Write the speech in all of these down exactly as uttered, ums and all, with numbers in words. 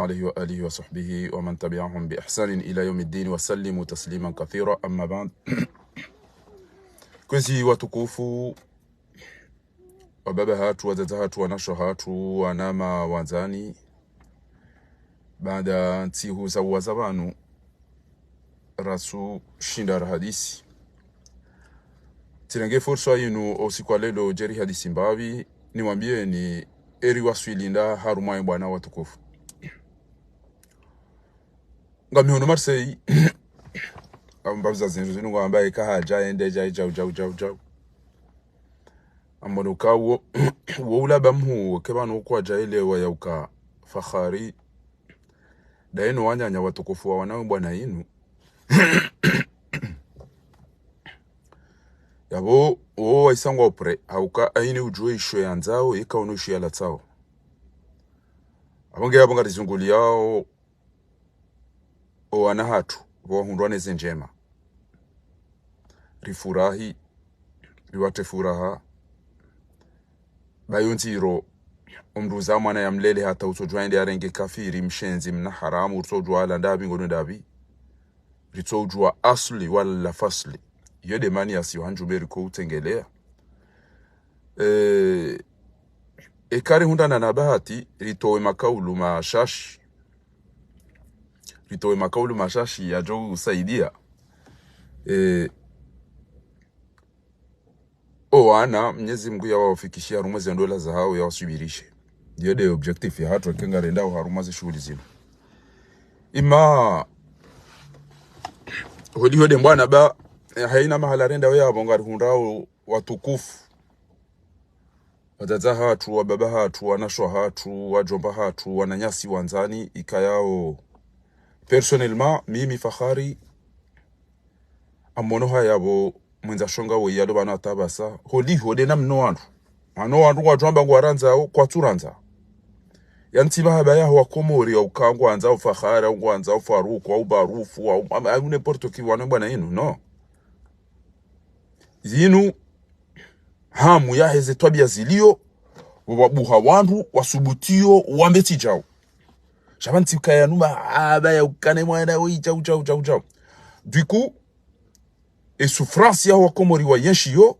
عليه وآله وصحبه ومن تبعهم بإحسان إلى يوم الدين وسلموا تسليما كثيرا، أما بعد. Kwezi watukufu, wababa hatru, wadzadze hatru, wanashe hatru, wananya wandzani, baada ntsihu za uwaza pvanu, ratsu shinda rahadisi. Tsirenge fursa yinu o usiku wa leo djeri hadisi mbapvi, niwambieni eri waswili nda harumwa ye bwana watukufu. Ngami hono Marseille, amba za zindru zinu ngwamba eka hadja ende djau, djau, djau, djau, djau. Ambono ka wo, wo ulaba mhu, ke pvanu kwadja elewa ya uka Fakhari. Daye no wananya watukufu wa wana we bwana yinu. Yapvo, wo waisangwa upre, hauka aine udjuwe isho yandzao, yeka ono isho yalatsao. Apvo nge yapvo ngarizunguliyao, o wana hatru, pvo wahundrwa ne ze ndjema. Rifurahi, riwatre furaha. Ba yo ndziro, omndru za mwana ya mlele hata utsodjuwa ende arenge kafiri, mshenzi, mna haramu, utsodjuwa ala ndapvi, ngono ndapvi. Ritsoudjuwa asli wala fasli. Iyo de mani ya si wa handjume riko utengeleya. Eh, eka rihundrana na bahati, ritowe makaulu mashashi. Ritowe makaulu mashashi yadjo usaidia. Eh, o wana, Mnyezi Mungu yawafikishe harumwa ze ndola zahao, yawaswibirishe. Iyo de objectif ya hatru, eka ngarendao harumwa ze shughuli zinu. Ima, holiho de mbwana ba, eh, haina mahala rendao yapvo ngarihundrao watukufu. Wadzadze hatru, wababa hatru, wanashe hatru, wadjomba hatru, wananyasi wandzani, ikayao. Personnellement, mimi Fakhari, amono haya pvo mwendza shonga we yalo pvanu hata pvasa, holiho de na mno wandru. Ano wandru ngwadjwamba ngwarandzao, kwatsurandza. Yantsi pvahaba yaho wa Komori, ya uka ngwandzao Fakhari, au ngwandzao Faruku, au Barufu, au, au, au n'importe qui, wana bwana yinu, no. Zinu, hamu yahe ze twabia zilio, wabuha wandru, wasubutio, wambe tsi djau. Sha pvanu tsi kaya numa, aba ya ukane mwana, wi, djau, djau, djau, djau. Du coup, e souffrance ya wa Komori wa yenshi yo,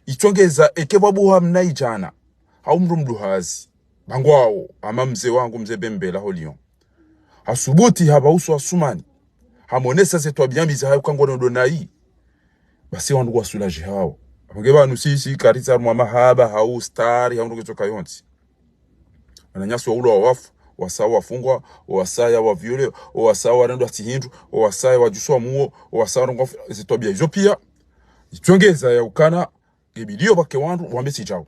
itsongeza eke wabuha mna idjana. Hau mndru mduhazi. Bangwao, ama mze wangu, mze Bembela ho Lyon. Hasubuti hapva uso wa Sumani. Hamonesa ze twabia mbi zahayo kangwa nodo nayi. Basi wandru wa soulager hao. Apvo nge pvanu sisi karitsa harumwa mahaba, hau stari, hau ndrongo tsoka yontsi. Wananyasi wa ulwa wafu, wasa wafungwa, wasa ya wa violer, wasa warendwa tsi hindru, wasa ya wadjuswa muo, wasa warengwa fu-, ze twabia izo pia. Itsongeza ya ukana, nge bilio pvake wandru, wambe tsi djau.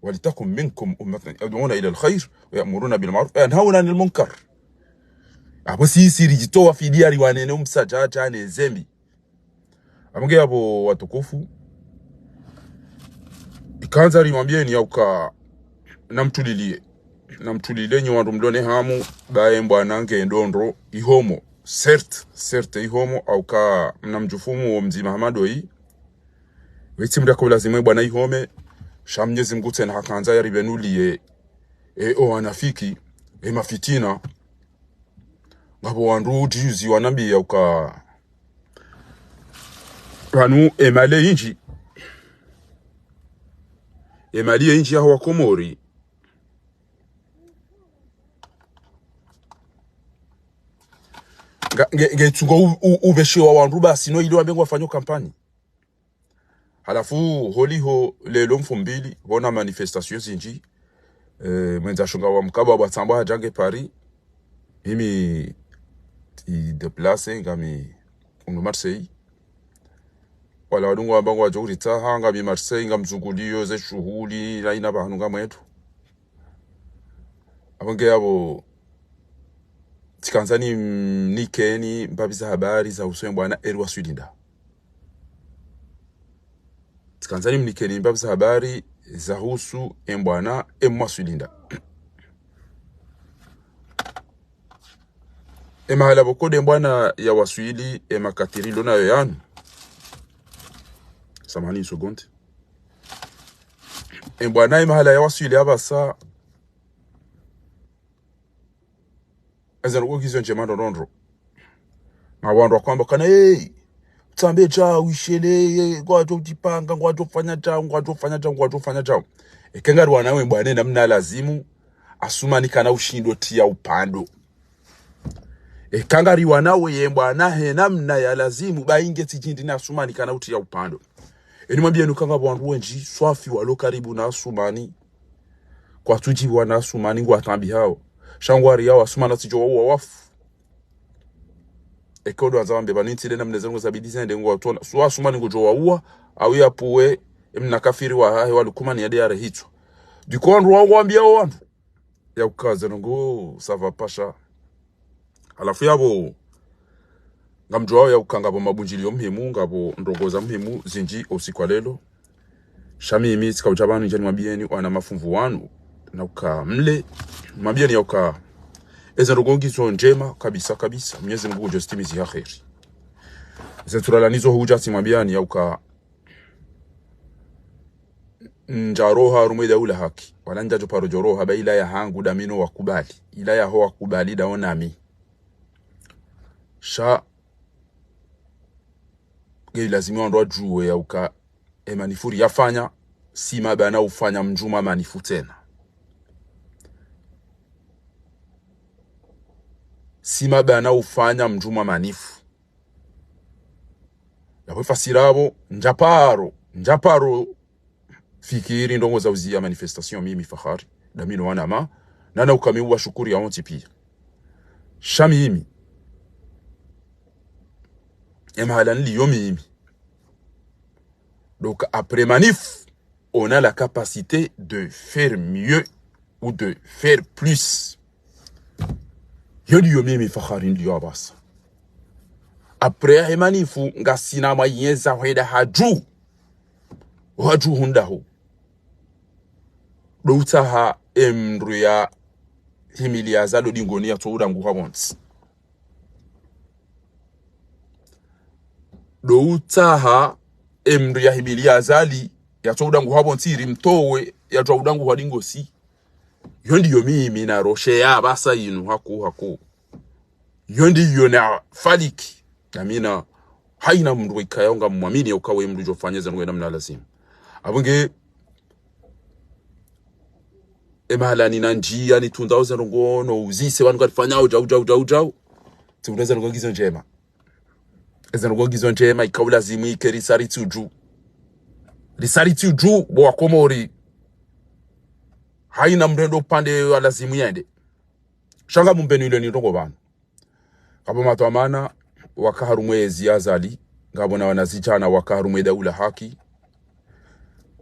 ولتكن منكم أمة يدعون إلى الخير ويأمرون بالمعروف وينهون عن المنكر. Apvo sisi ridjitowa fidia riwanene umsadjadja ne zembi. Apvo nge yapvo watukufu. Ikandza rimwambieni ya uka namtulilie. Namtulilie nyi wandru mlo ne hamu, baye mbwana nge ndondro, ihomo. Certes, certes ihomo, hauka mna mdjufumu wo mdzima hamadoi. Wetsi mndru yakao lazimu e bwana ihome, sha Mnyezi Mungu tsena hakandza yaripvenulie, e, o wanafiki, e mafitina. Ngapvo wandru juzi wanambiya uka pvanu e mali yindji, e mali yindji yaho wa Komori. Nga, nge, nge tsungo u, u, upveshewa wandru basi, no ili wambe ngwafanyo kampanyi. Halafu holiho lelo mfumbili, pvona manifestation zindji. Eh, mwendza shonga wa mkaba wa Tsamba hadja nge Paris. Mimi i déplacer ngami unu Marseille. Wala wadungu wamba ngwadjo uritsaha ngami Marseille, ngamzunguliyo ze shuhuli, na ina pvahanu ngamwetu. Apvo nge yapvo, tsikandza nimnikeni mbapvi za habari za uhusu e mbwana eri waswilinda. Tsikandza nimnikeni mbapvi za habari za uhusu e mbwana eri mwaswilinda. E mahala pvoko de mbwana yawaswili, e makatiri lo nayo yanu. Samahani, une seconde. E mbwana e mahala yawaswili apvasa, Eze ndrongoo ngizo ndjema ndrondrondro. Na wandru wakwamba kana, hey, utsambe djau, ishele, hey, ngwadjo udjipanga, ngwadjo ufanya djau, ngwadjo ufanya djau, ngwadjo ufanya djau. Eka ngariwana we mbwana he namna lazimu, Asumani kana ushindo tiya upvandro. Eka ngariwana we ye mbwana he namna ya lazimu, ba inge tsi djindri na Asumani kana utiya upvandro. Eni mwambiyeni uka ngapvo wandru wendji swafi walo karibu na Asumani. Kwatsudjiviwa na Asumani ngwatambihao. Sha ngwariyao Asumani atsidjo wauwa wafu. Eka ndo wandza wambe pvanu ntsi nde namna ze ndrongoo zabidi zende ngwatsola. Swa Asumani ngudjo wauwa, au yapvuwe, emna kafiri wahahe wa Lukumani yende yarehitswa. Du coup wandru wao ngwambiyao wandru. Ya uka ze ndrongoo, ça va pas sha. Halafu yapvo, ngamdjuwao ya uka ngapvo mabundjilio muhimu, ngapvo ndrongoo za muhimu zindji usiku wa leo. Sha mimi tsika udja pvanu ndjeni mwambiyeni wana mafumvu wanu, na uka mle, mwambiyeni ya uka eze ndrongoo ngizo ndjema kabisa kabisa, Mwenyezi Mungu ngudjo zitimizi ha kheri. Ze tsurala nizo hudja tsi mwambiyani ya uka ndjaroha harumwa e daula haki. Wala ndjadjo paro djoroha ba ila ya hangu damino wakubali. Ila ya ho wakubali dao nami. Sha nge lazimu wandru wadjuwe ya uka e manifu riyafanya, si mabana ufanya mdjuma manifu tsena. Si mabana ufanya mdjuma manifu. Yapvo fasira yapvo, ndjaparo, ndjaparo fikiri ndrongoo za uziya manifestation mimi Fahari, damino wanama, nana uka mi uwashukuri ya wontsi piya. Sha mimi, e mahala niliyo mimi. Donc, après manif, on a la capacité de faire mieux ou de faire plus. Yo ndiyo mimi Fahari niliyo apvasa. Après yahe manifu, ngasina mwayenza hwenda hadju. Hadju hundaho. Ndo utsaha emdru yahimiliya Azali dingoni yatso udanguha pvontsi. Ndo utsaha emdru yahimiliya Azali yatso udanguha pvontsi iri mtowe yatso udanguha dingosi. Yo ndiyo mimi naroshe ya apvasa yinu haku haku. Yo ndiyo nafaliki. Damina, haina mdru weka yao ngamwamini ya uka we mdru djofanya ze ndrongoo he namna lazimu. Apvo nge, e mahala nina ndjiya nitundzao ze ndrongoo no uzise wanu kalifanyao djau, djau, djau, djau. Tsi undro ze ndrongoo ngizo ndjema. Eze ndrongoo ngizo ndjema, ika ulazimu ike risari tsi udju. Risari tsi udju, bo wa Komori. Haina mdru ndo upvande wa lazimu yende. Sha ngamumbeni ile ni ndrongoo pvanu. Ngapvo madhwamana waka harumwa ezi Azali, ngapvo na wanazidjana waka harumwa e daula haki.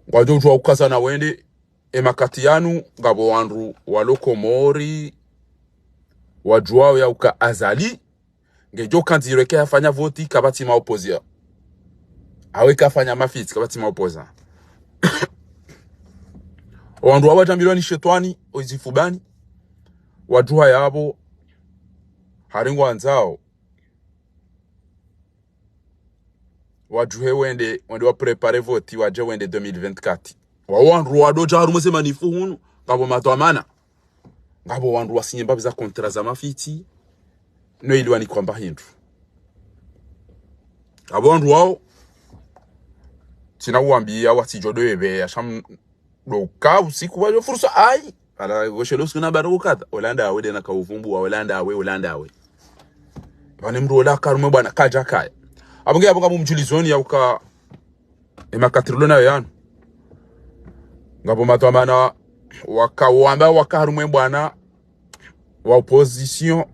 Ngwadjo udjuwa ukazana wende, e makati yanu, ngapvo wandru walo Komori, wadjuwao ya uka Azali, ngedjo kandziro eke hafanya voti kapvatsi ma opposants. Awe kafanya mafitsi kapvatsi ma opposants. Wandru wawadjambilwa ni shetwani, ozifubani, wadjuha yapvo, hari ngwandzao wadjuhe wende, wende wa préparer voti, wadje wende deux mille vingt-quatre. Wao wandru wado dja harumwa ze manifu hunu, ngapvo madhwamana. Ngapvo wandru wasinye mbapvi za contrat za mafitsi, no ili wanikwamba hindru. Ngapvo wandru wao, tsina uwambiya watsidjo do epveya, sha m-, ndo uka usiku wadjo fursa ayi. Ala, woshelo usiku na baro ukata. Olanda awe dena ka uvumbu wa Olanda awe, Olanda awe. Pvane mdru ola karumwe bwana kadja kaya. Apvo nge apvo ngamumdjulizoni ya uka e makati rilo nayo yanu. Ngapvo madhwamana waka wamba waka harumwe bwana wa opposition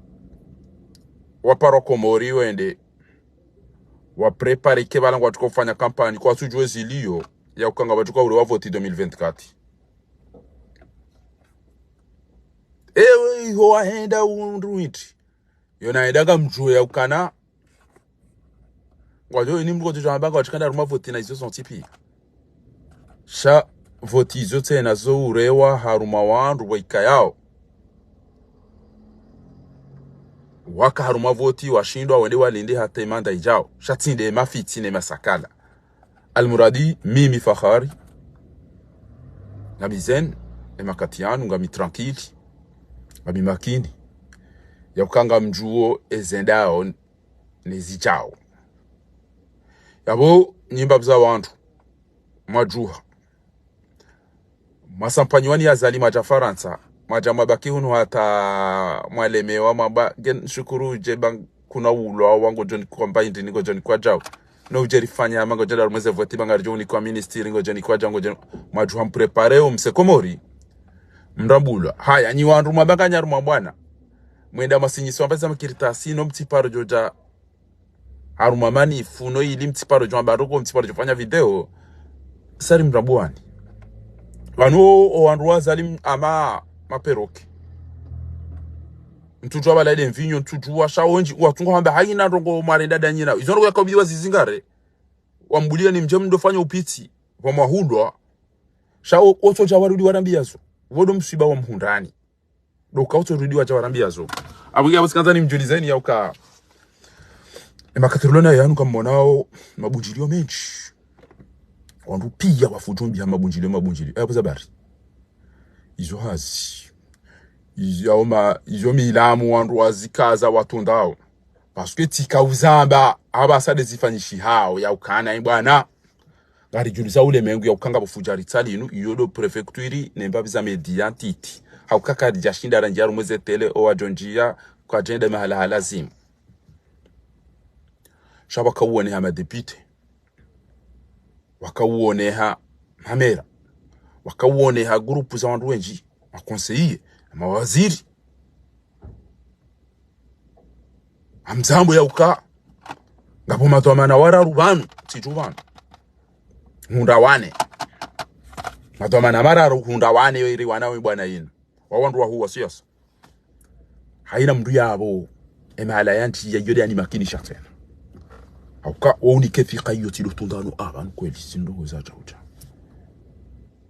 wa paro Komori wende wa préparer ke pvala ngwatsuko fanya campagne kwatsudjuwa eziliyo ya uka ngapvatsuka ule wa voti deux mille vingt-quatre. Ewe, iho wahenda undru wintsi. Yo nayenda ngamdjuwe ya ukana. Ngwadjo ini mdru kotsudjo amba ngwatsikana harumwa voti na izo zontsi piya. Sha voti izo tsena zo urewa harumwa wandru waikayao. Waka harumwa voti, washindwa, wende walinde hata e manda idjao. Sha tsi nde mafitsi ne masakala. Almuradi, mimi Fahari, ngami zen, e makati yanu, ngami tranquille, ngami makini. ya uka ngamdjuo ezendao nezidjao. Yapvo nyi mbapvi za wandru, mwadjuha. Mwasampanyiwa ni Azali, mwadja Farantsa, mwadja mwabaki hunu hata mwalemewa, mwamba nge nshukuru dje ba kuna ulwa wa ngodjoni kwamba indri ni ngodjoni kwadjao. No udje rifanya ama ngodjenda rumweze voti ba ngaridjo unikwa ministiri ngodjoni kwadjao ngodjoni. Mwadjuha mprepare o mse Komori. Mrambulwa. Haya, nyi wandru mwamba nganyi harumwa bwana. Mwenda mwasinyiso amba za makaratasi no mtsiparo djodja harumwa manifu no ili mtsiparo djo amba roko mtsiparo djo fanya video. Sari mrambuwani. Pvanu o wandru wa Azali ama maperoke. Ntsudjuwa bala ile mvinyo, ntsudjuwa sha ondji, watsungo hamba haina ndrongo mwarenda danyina. Izo ndrongo yakabidi wazizingare. Wambulia ni mdje mdo fanya upiti, pvwa mwahulwa. Sha o, otsodja warudi warambiya zo. Pvo ndo mswiba wa mhundrani. Ndo uka otsodja warudi wadja warambiya zo. Apvo nge apvo tsikandza nimdjulizeni ya uka. E makati rilo nayo yanu kamwonao mabundjilio mendji. Wandru piya wafudjo mbiha mabundjilio, mabundjilio. E, apvo za bari. Izo hazi. Izo yaoma, izo milamu wandru wazikaza watondao. Parce que tsika uzamba, apvasa nde zifanyishihao ya ukana, e bwana. Ngaridjuliza ulemengu ya uka ngapvo fudjari tsa linu, iyo ndo préfecture, ne mbapvi za média ntiti. Ha uka karidjashinda randjia harumwa ze télé, o wadjondjia, kwadjenda mahala halazimu. Sha pvwakauoneha madéputé. Wakauoneha mamera. Wakauoneha groupe za wandru wendji, maconseiller, mawaziri. Hamzambo ya uka. Ngapvo madhwamana wararu pvanu, tsidju pvanu. Hundra wane. Madhwamana mararu hundra wane yo iri wana we bwana yinu. Wa wandru wahuwa siasa. Haina mndru yapvo. E mahala yantsi ya yode ani makinisha tsena. Ha uka, wo unike fika iyo tsi ndo tundano apvanu kweli, tsi ndrongo za djau dja.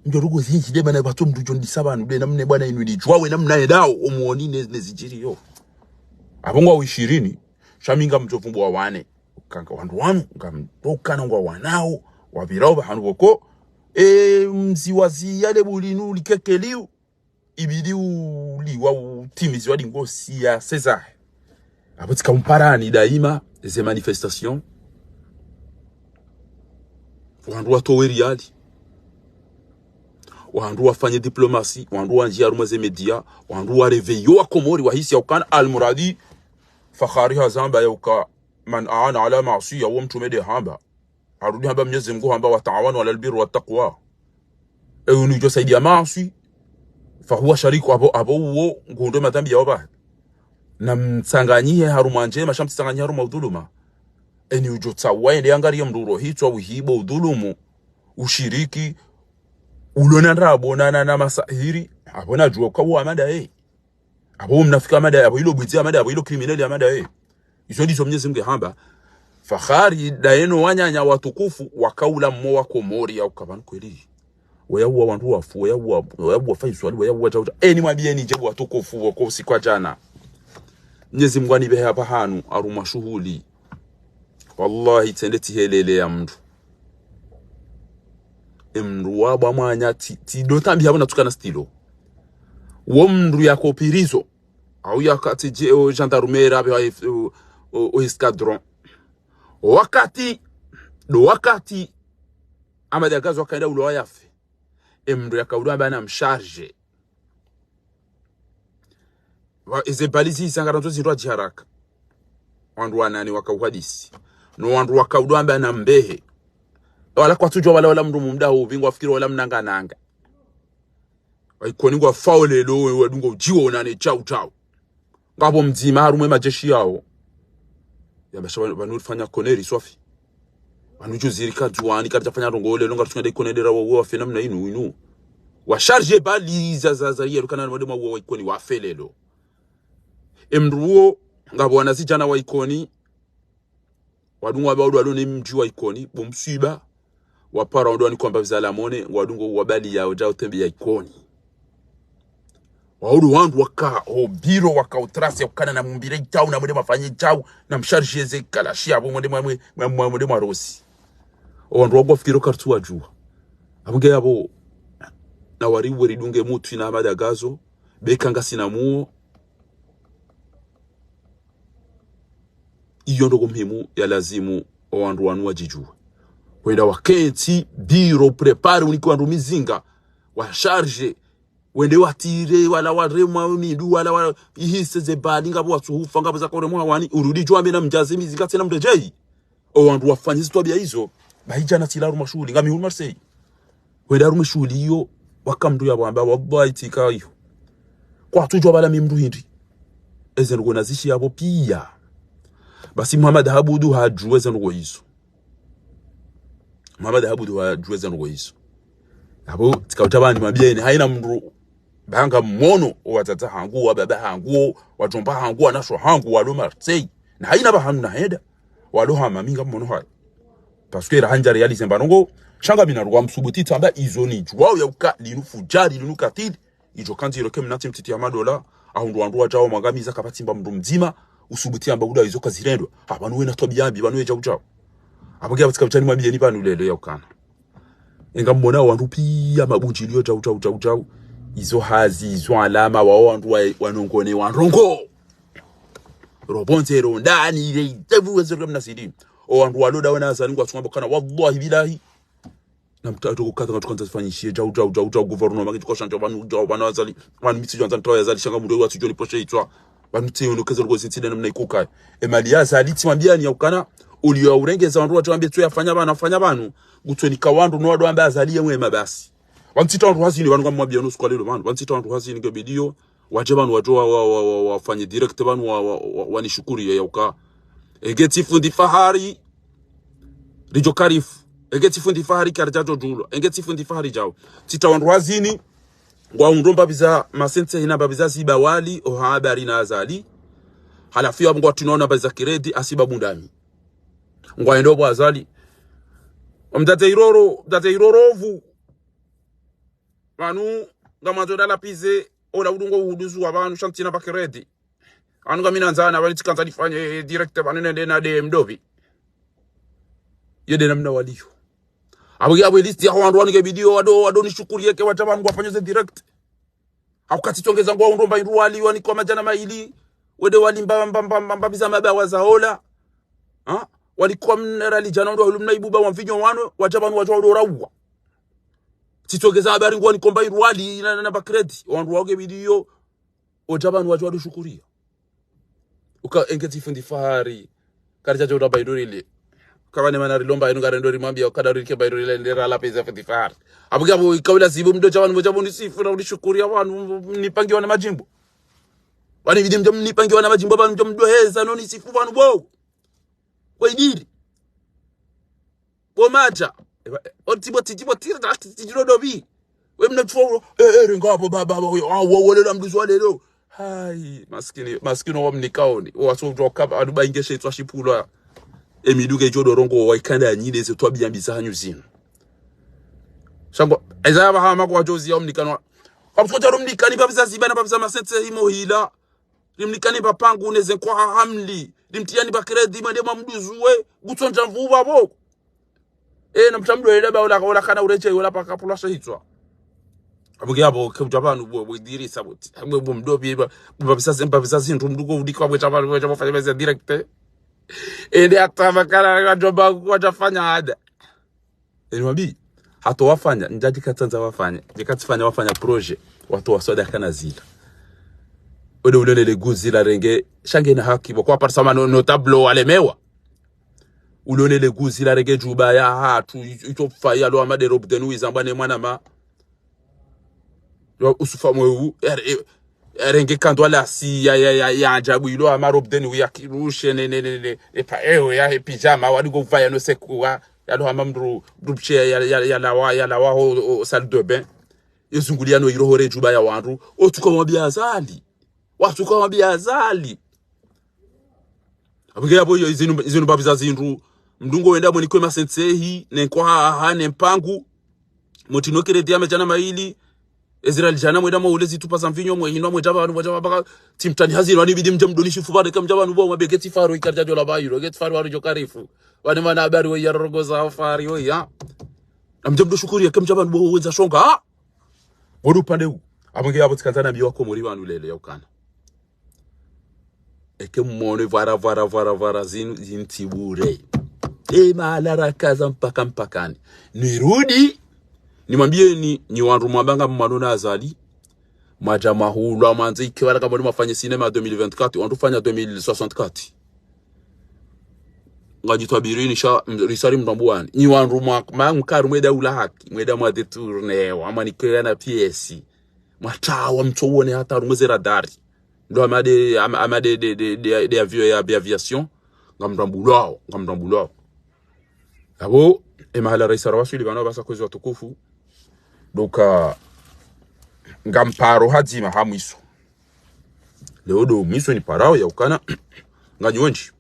Ndjo ndrongo zindji nde mana pvatso mndru djo ndisa pvanu, nde namna bwana inu nidjuwa we namna yendao, omwoni ne, ne zidjiriyo. Apvo ngwao ishirini, sha mi ngamdjo pvumbua wane. Uka nga wandru wanu, ngamdjo ukana ngwawanao, wapvirao pvahanu pvoko. E, mzi wazi yale bulinu likekeliu. Ibidi uliwa utimiziwa dingosi ya César. Apvo tsika umparani daima, ze manifestation. Wandru watowe riali. Wandru wafanye diplomasi, wandru wandjia harumwa ze média, wandru wa réveiller wa Komori wahisi ya ukana almuradi, Fakhari hazamba ya uka, man aana ala maasiya, wo mtrume nde hamba. Harudi hamba Mnyezi Mngu hamba, "Wa taawanu ala albirri wa taqwa." Ewe nidjo saidia maaswi, fahuwa shariku, apvo, apvo uwo nguhundre madhambi yawo pvahe. Na mtsanganyihe harumwa ndjema, sha mtsitsanganyihe harumwa udhuluma. Eni udjo tsawa yende yangariye mndru urohitswa, uhiba, udhulumu, ushiriki, ulona ndrabo na, na, na masahiri, apvo nadjuwa uka uwo amada ye. Apvo mnafiki amada ye, apvo ilo bwidzi amada ye, apvo ilo criminel amada ye. Izo ndizo Mnyezi Mngu hamba. Fakhari, ndaye no wananya watukufu, wakaula mmo wa Komori ya uka pvanu kweli. Wayauwa wandru wafu, wayauwa, wayauwa Faiswali, wayauwa djau djau. Eni mwambiyeni dje watukufu, woko usiku wa djana. Mnyezi Mngu anipvehe hapvahanu, harumwa shuhuli. Wallahi, tsende tsihelele ya mndru. E mndru wabwa mwanya tsi, tsi ndo tambi hapvo natsukana stylo. Wo mndru yako prison. Au yakati dje o gendarmerie apve o, o, o escadron. Wakati, ndo wakati, Amadi Agazo akaenda ulo wayafe. E mndru yakaulwa amba na msharge. Wa, eze bali zi isanga randzo zindru adji haraka. Wandru wanane wakauhadisi. No wandru wakaulwa amba na mbehe. Wala kwatsudjuwa wala, wala mndru mumda hupvi, ngwafikiri wala mnanga nanga. Wa Ikoni ngwafao lelo, we wadungo udjiwo nane djau djau. Ngapvo mdzima harumwa e madjeshi yawo. Yamba sha pvanu, pvanu rifanya koneri swafi. Pvanu djuzi rika Ndzuwani, karidjafanya ndrongo lelo, ngaritsunga nda Ikoni ndera wa, wa wafe namna inu, inu. Wa sharge bali za, za, za, yelukana na madema wa, wa Ikoni wafe lelo. E mndru uwo, ngapvo wanazidjana wa Ikoni, wadungo waba udu walo ne mdji wa Ikoni, bo mswiba, wapara wandru wani kwamba viza la mone, wadungo wabali ya odja utembe ya Ikoni. Waudu wandru waka, o biro waka utrasi ya ukana na mumbire djau, na mwende mafanye djau, na msharge ze kalashi yapvo mwende mwa, mwa, mwa, mwende mwa rosi. O wandru wangu wafikiri karitsu wadjuwa. Apvo nge yapvo, na wari weri dunge mutwi na Amadi Agazo, beka ngasina muo, Iyo ndrongoo muhimu ya lazimu owandru wanu wadjidjuwe. Wende wakentsi, biro, préparé, unike wandru mizinga, wa chargé, wende watire, wala waremwa mindru, wala wa, ihise ze bali, ngapvo watsuhufa, ngapvo zakoremwa wani, urudi djuwa mbe na mdjaze mizinga tsena mredjeyi. Owandru wafanye zitwabia izo, bahi djana tsila harumwa shuhuli, ngami hunu Marseille. Wende harumwa shuhuli iyo, waka mndru ya wamba, wallahi tsika iyo. Kwatsudjuwa pvala mi mndru hindri. Eze ndrongoo nazishiya pvo piya. Basi Muhammad Habudu hadjuwa eze ndrongoo izo. Muhammad Habudu hadjuwa eze ndrongoo izo. Apvo, tsika utabani mabiyeni, haina mndru, ba ngamwono, owatsatsa hangu, owababa hangu, owadjomba hangu, owanasho hangu, walo Marseille. Na haina pvahanu nahenda. Walo hama mi ngamwono hayo. Parce que raha ndja réalisé mba ndrongoo, sha ngami na rwa msubuti tsamba izo nidjuwao ya uka, linu fudjari, linu katili. Idjo kandzi iroke mnatsi mtiti ya madola, ahundru wandru wadjao mwangamiza kapvatsi mba mndru mdzima, usubuti amba uda izo kazirendwa. Ha, pvanu wena twabia mbi, pvanu wedja udjao. Apvo ngiya pvatsika mdjani mwambiyeni pvanu lelo ya ukana. Enga mwona wandru piya mabundjiliyo djau, djau, djau, djau. Izo hazi, izo alama, wao wandru wa, wanongone, wandrongoo. Robonze, rondani, ile, itevu, weze, mna sidi. Owandru walo dawe na Azali ngwatsunga pvo kana, wallahi billahi. Na mtatu kukata ngatu kandza zifanyishiye, djau, djau, djau, djau, gouvernement, ngitu kwa shanja, pvanu, djau, pvanu Azali, pvanu mitsi djandza ntawa ya Azali, sha ngamdjuwe watsu djoni poshe itswa, pvanu tsi yono keze luko zitsi dena mna ikuka. E mali ya Azali, tsi mwambiyani ya ukana, uliyo ya urengeza wandru watsu wambe tsu yafanya pvanu, yafanya pvanu, kutsu nika wandru no wandru wambe Azali ye mwema basi. Pvanu tsita wandru hazini, pvanu ngamwambiya no usiku wa lelo pvanu, pvanu tsita wandru hazini nge bidiyo, wadje pvanu wadjo wa, wa, wa, wa, wafanye direct pvanu wa, wa, wa, wanishukuriye ya uka. Enge tsi fundi Fahari, ridjo karifu. Enge tsi fundi Fahari karidjadjo djulo. Enge tsi fundi Fahari djao. Tsita wandru hazini, ngwahundro mbapvi za masentse hina mbapvi za ziba wali, oha habari na Azali. Halafu ya ngwatino na mbapvi za kiredi, asiba bundami. Ngwayendo pvo Azali. Mdate iroro, mdate iroro pvu. Pvanu, ngamwandzo dala pize, ola udungo uhuduzu wa pvanu, sha ntsina pva kiredi. Pvanu ngami nandzana, pvanu tsikandza nifanye, eh, direct, pvanu nende na D M dobi. Yo dena mna waliyo. Apvo ya, apvo list ya wandru wanu nge bidiyo, wado, wado nishukuriye ke wadja pvanu ngwafanya ze direct. Hauka tsitsongeza ngwahundro mba indru wali, wanikwa madjana mayili, wende wali mba, mba, mba, mba, mba, biza mabawa za ola. Ha? Walikwa mna rali djana wandru wahulu mna ibuba wa mvinyo wanu, wadja pvanu wadjo wado rauwa. Tsitsongeza habari ngwanikomba indru wali, na, na, na pva kredi. Wandru wao nge bidiyo, odja pvanu wadjo wado shukuriya. Uka enge tsi fundi Fahari, karidjadjo damba indru rile. Kapvane mana rilomba inu ngarendo rimwambiya, uka nda rilike mba indru rile, ndera la pveze fundi Fahari. Apvo ngiya pvo ikaula zibu mdo dja pvanu, mdja pvanu nisifu na unishukuriya pvanu, mnipangiwa na madjimbo. Pvanu ibidi mdja mnipangiwa na madjimbo, pvanu mdja mdo heza, no nisifu pvanu bo. Kwa idiri. Bo madja. Eba, eh, o tibo, ti, tibo, ti, ti, ti, ti, dobi. We mna tfo, eh, eh, renga pvo, ba, ba, ba, we, ah, wa, wa, lela mduzi wa lelo. Hai, maskini, maskini wa mnikaoni. Wa so djo kaba, anu ba ingeshe itswa shipulwa. E miduge djo dorongo, wa ikanda ya nyile, ze twabiya mbi za hanyu zinu. Sha ngwa, eza ya pvahama kwa djozi ya omnikano. Kwa mtsoja rumnikani, pvapviza ziba na pvapviza masentse himo hila. Rimnikani pva pangu neze nkwaha hamli. Rimtiyani pva kredi mwende mwa mduzuwe. Kutsondja mvu pvapvo. Eh, na mtsamdo yele ba ola, ola kana ureche, ola paka pula shahitswa. Apvo ngiya pvo, ke udja pvanu bo, bo Idirisa bo ti. Bo, bo mdobi, ba, bo pvapvisa zimba, pvapvisa zindru, mdugo udikwa bwe tsa pvanu, bwe tsa pvanu, fanya pveza direct. Ende hata makala, wadjomba, wadjafanya hada. Eni wabi, hata wafanya, ndjadji katsandza wafanya, djika tsifanya wafanya projet, watowa swadaka na zila. Ode ulone le guzi la renge, sha nge na haki, bo kwa parisa ma no, notable walemewa. Ulone le guzi la renge djuba ya hatru, i, itsofaya lo amade Rob Deni wizamba ne mwana ma. Yo, usufa mwe u, er, er, erenge kandwa la si ya, ya, ya, ya ajabu ilo ama Rob Deni wi ya kirushe ne, ne, ne, ne, ne, epa, ewe ya, he pijama, wadi go vaya no seku wa, ya lo ama mdru, mdru pshe ya, ya, ya, ya lawa, ya lawa ho, ho salle de bain. Yo zunguliya no iro hore djuba ya wandru, otsuka wambiya Azali. Watsuka wambiya Azali. Apvo nge yapvo iyo, izinu, izinu mbapvi za zindru. Mdungo wenda mwenikwe masentsehi, ne nkwaha, ne mpangu. Motsi no kredi ya madjana mayili. Ezira lidjana mwenda mwa ule zitsupa za mvinyo, mwehinwa, mwedja pvanu, mwedja pvanu, pvaka, tsimtani hazini, wani bidi mdje mdoni shifu pvanu, eka mdja pvanu bo, mwabege tsi Fahari, ikarja djola pvayiro, eke tsi Fahari wari djo karifu. Wani mana habari we ya rogo za Fahari we ya. Na mdje mdo shukuri, eka mdja pvanu bo, wendza shonga, ha? Wodu upande wu. Apvo nge yapvo tsikandza na mbi wa Komori pvanu lele ya ukana. Eke mmono vwara, vwara, vwara, vwara zinu, zintsi bure. E mahala rakaza mpaka mpakani. Nirudi, nimwambiyeni, nyi wandru mwamba ngamwano na Azali, mwadja mwahulwa, mwandze ike wala kamwe mwafanye cinéma deux mille vingt-quatre, wandru fanya deux mille soixante-quatre. Ngadjitwabirini sha, m-, risari mndru ambuwani. Nyi wandru mwa, ma mkaru mwenda ula haki, mwenda mwa détourné, wamwa nikela na pièce. Mwatawa mtso wone hata rumwe ze radari. Ndo ama de, ama, ama de, de, de, de, de avion ya, ya aviation. Ngamrambulwao, ngamrambulwao. Abo, e mahala raisi arawaswili pvanu basa kwezi watukufu. Donc, ah, ngamparo hadzima ha mwiso. Leo ndo mwiso niparao ya ukana. Nganyi wendji.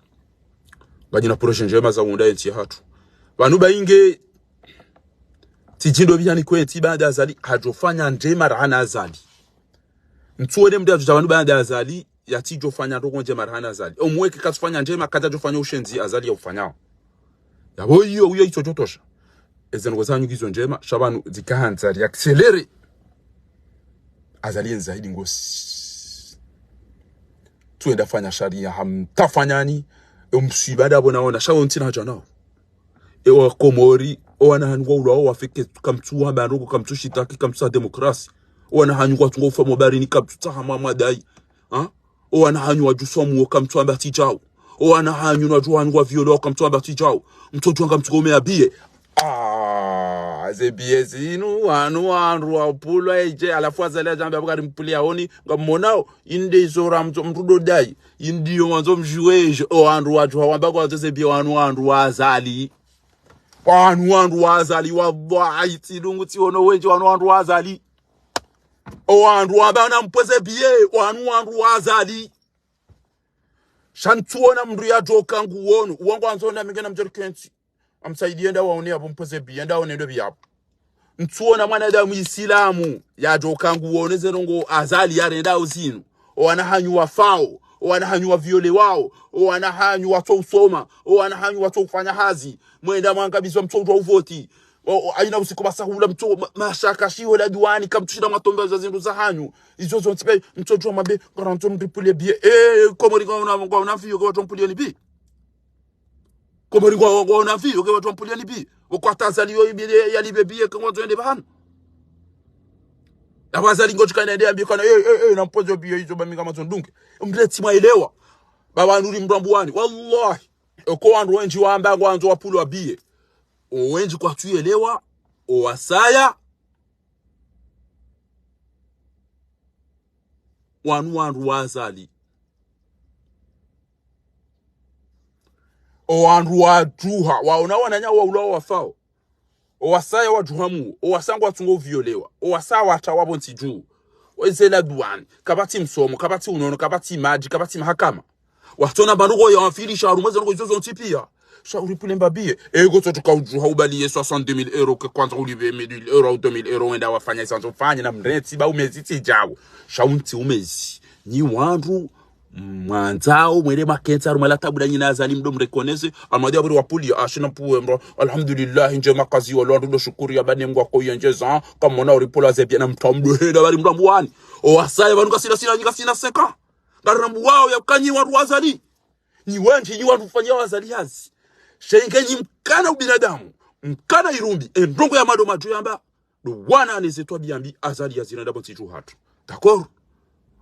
Nganyi na projet ndjema za unda yentsi yahatru. Pvanu ba inge, tsidjindo bihani kwentsi baanda Azali, hadjofanya ndjema rahana Azali. Ntsuwone mndru yadjodja pvanu baanda Azali, yatsidjofanya ndrongo ndjema rahana Azali. Omweke katsufanya ndjema, kadjadjofanya ushenzi Azali ya ufanyao. Yabo iyo, iyo itsodjotosha. Eze ndrongo zanyu ngizo ndjema, sha pvanu zikahandza ri accéléré. Azali yendza hidi ngosi. Tsuwenda fanya sharia hamtafanyani, e mswiba ndapvo naona, sha wo ntsina hadja nao. E wa Komori, o wana hanyu ngwaulwao wafike kamtsu wamba ndrongo, kamtsu shitaki, kamtsu sa démocratie. O wana hanyu ngwatsungo ufa mobarini, kamtsu tsaha mwa mwadai. Ha? O wana hanyu wadjuswa muo kamtsu wamba tsi djao. O wana hanyu na wadjuhu hanyu ngwa violwao kamtsu wamba tsi djao. Mtsodjuwa ngamtsuko ume ya biye. Ah, ze biye zinu, wanu wandru wapvulwa edje, halafu Azali yadjamba pvo kari mpvuli yaoni, ngammonao, inde izo ra mtso mtrudo dai, indi yo mwandzo mdjiweje, o wandru wadjuha wamba ngwandzo ze biye wanu wandru wa Azali. Wanu wandru wa Azali, wallahi, tsidungu tsiono wendji wanu wandru wa Azali. O wandru wamba nampve ze biye, wanu wandru wa Azali. Sha ntsuona mndru yadjoka nguono, uwo ngwandzo na minge na mdjeri kentsi. Amsaidiye nda waone yapvo mpve ze biye, nda waone ndo biye yapvo. Ntsuona mwanadamu Isilamu, yadjoka nguono ze ndrongo Azali yarendao zinu. O wana hanyu wafao, o wana hanyu wa violewao, o wana hanyu watso usoma, o wana hanyu watso ufanya hazi. Mwenda mwangabizwa mtso udjuwa uvoti. O, o, haina usiku basahula mtso, ma-, mashaka shiho la duwani, kamtsushinda mwatomba za zindru za hanyu. Izo zontsi pia, mtsodjuwa mwambe, ngarandzo mripvule biye. Eh, Komori ngwaona, ngwaona fiyo, ke watsompvuliyeni biye. Komori ngwa, ngwaona fiyo, ke watsompvuliyeni biye. Okwata Azali yo ibiye, yalipve biye, ke ngwandzo yende pvahanu. Yapvo Azali ngotsuka yende yambe kana, eh, eh, eh, nampve zo biye izo ba mi ngamwandzo ndunge. Mndru tsi mwaelewa. Baba nuri mrambuwani. Wallahi. Oko wandru wendji wamba ngwandzo wapvulwa biye. O wendji kwatsuelewa, o wasaya, wanu wandru wa Azali. O wandru wadjuha, waona wananya waulwao wafao. O wasaya wadjuha muo, o wasaya ngwatsungo uviolewa, o wasaya watsawa pvo ntsi dju. Weze la duwani, kapvatsi msomo, kapvatsi unono, kapvatsi madji, kapvatsi mahakama. Watsona pvanu ko ya wafili shauri mweze ndrongo izo zontsi pia. Shauri pvule mba biye. Ego tso tuka udjuha ubaliye soixante-deux mille euros ke kwandza ulipve mille euros au deux mille euros wenda wafanya isanzo fanya na mrentsi ba umezi tsi djao. Sha untsi umezi. Nyi wandru, mwandzao, mwele makentsa, harumwa la tabu la nyina Azali mdo mreconnaître. Amadi aburi wapvuli, ashina mpuwe mro. Alhamdulillah, ndjema kazi wa lwandu ndo shukuri ya bane ngwa ko yendjeza. Kamona uripvula ze biye na mtwa mdo heda bari mrambuwani. O wasaya pvanu kasina sina nyika sina seka. Ngarambuwao ya uka nyi wandru wa Azali. Nyi wendji, nyi wandru ufanya wa Azali hazi. Sha inge nyi mkana ubinadamu, mkana irumbi, e ndrongo ya mado madjo yamba, ndo wana ane ze twabiya mbi Azali yazirenda pvo ntsi dju hatru. D'accord?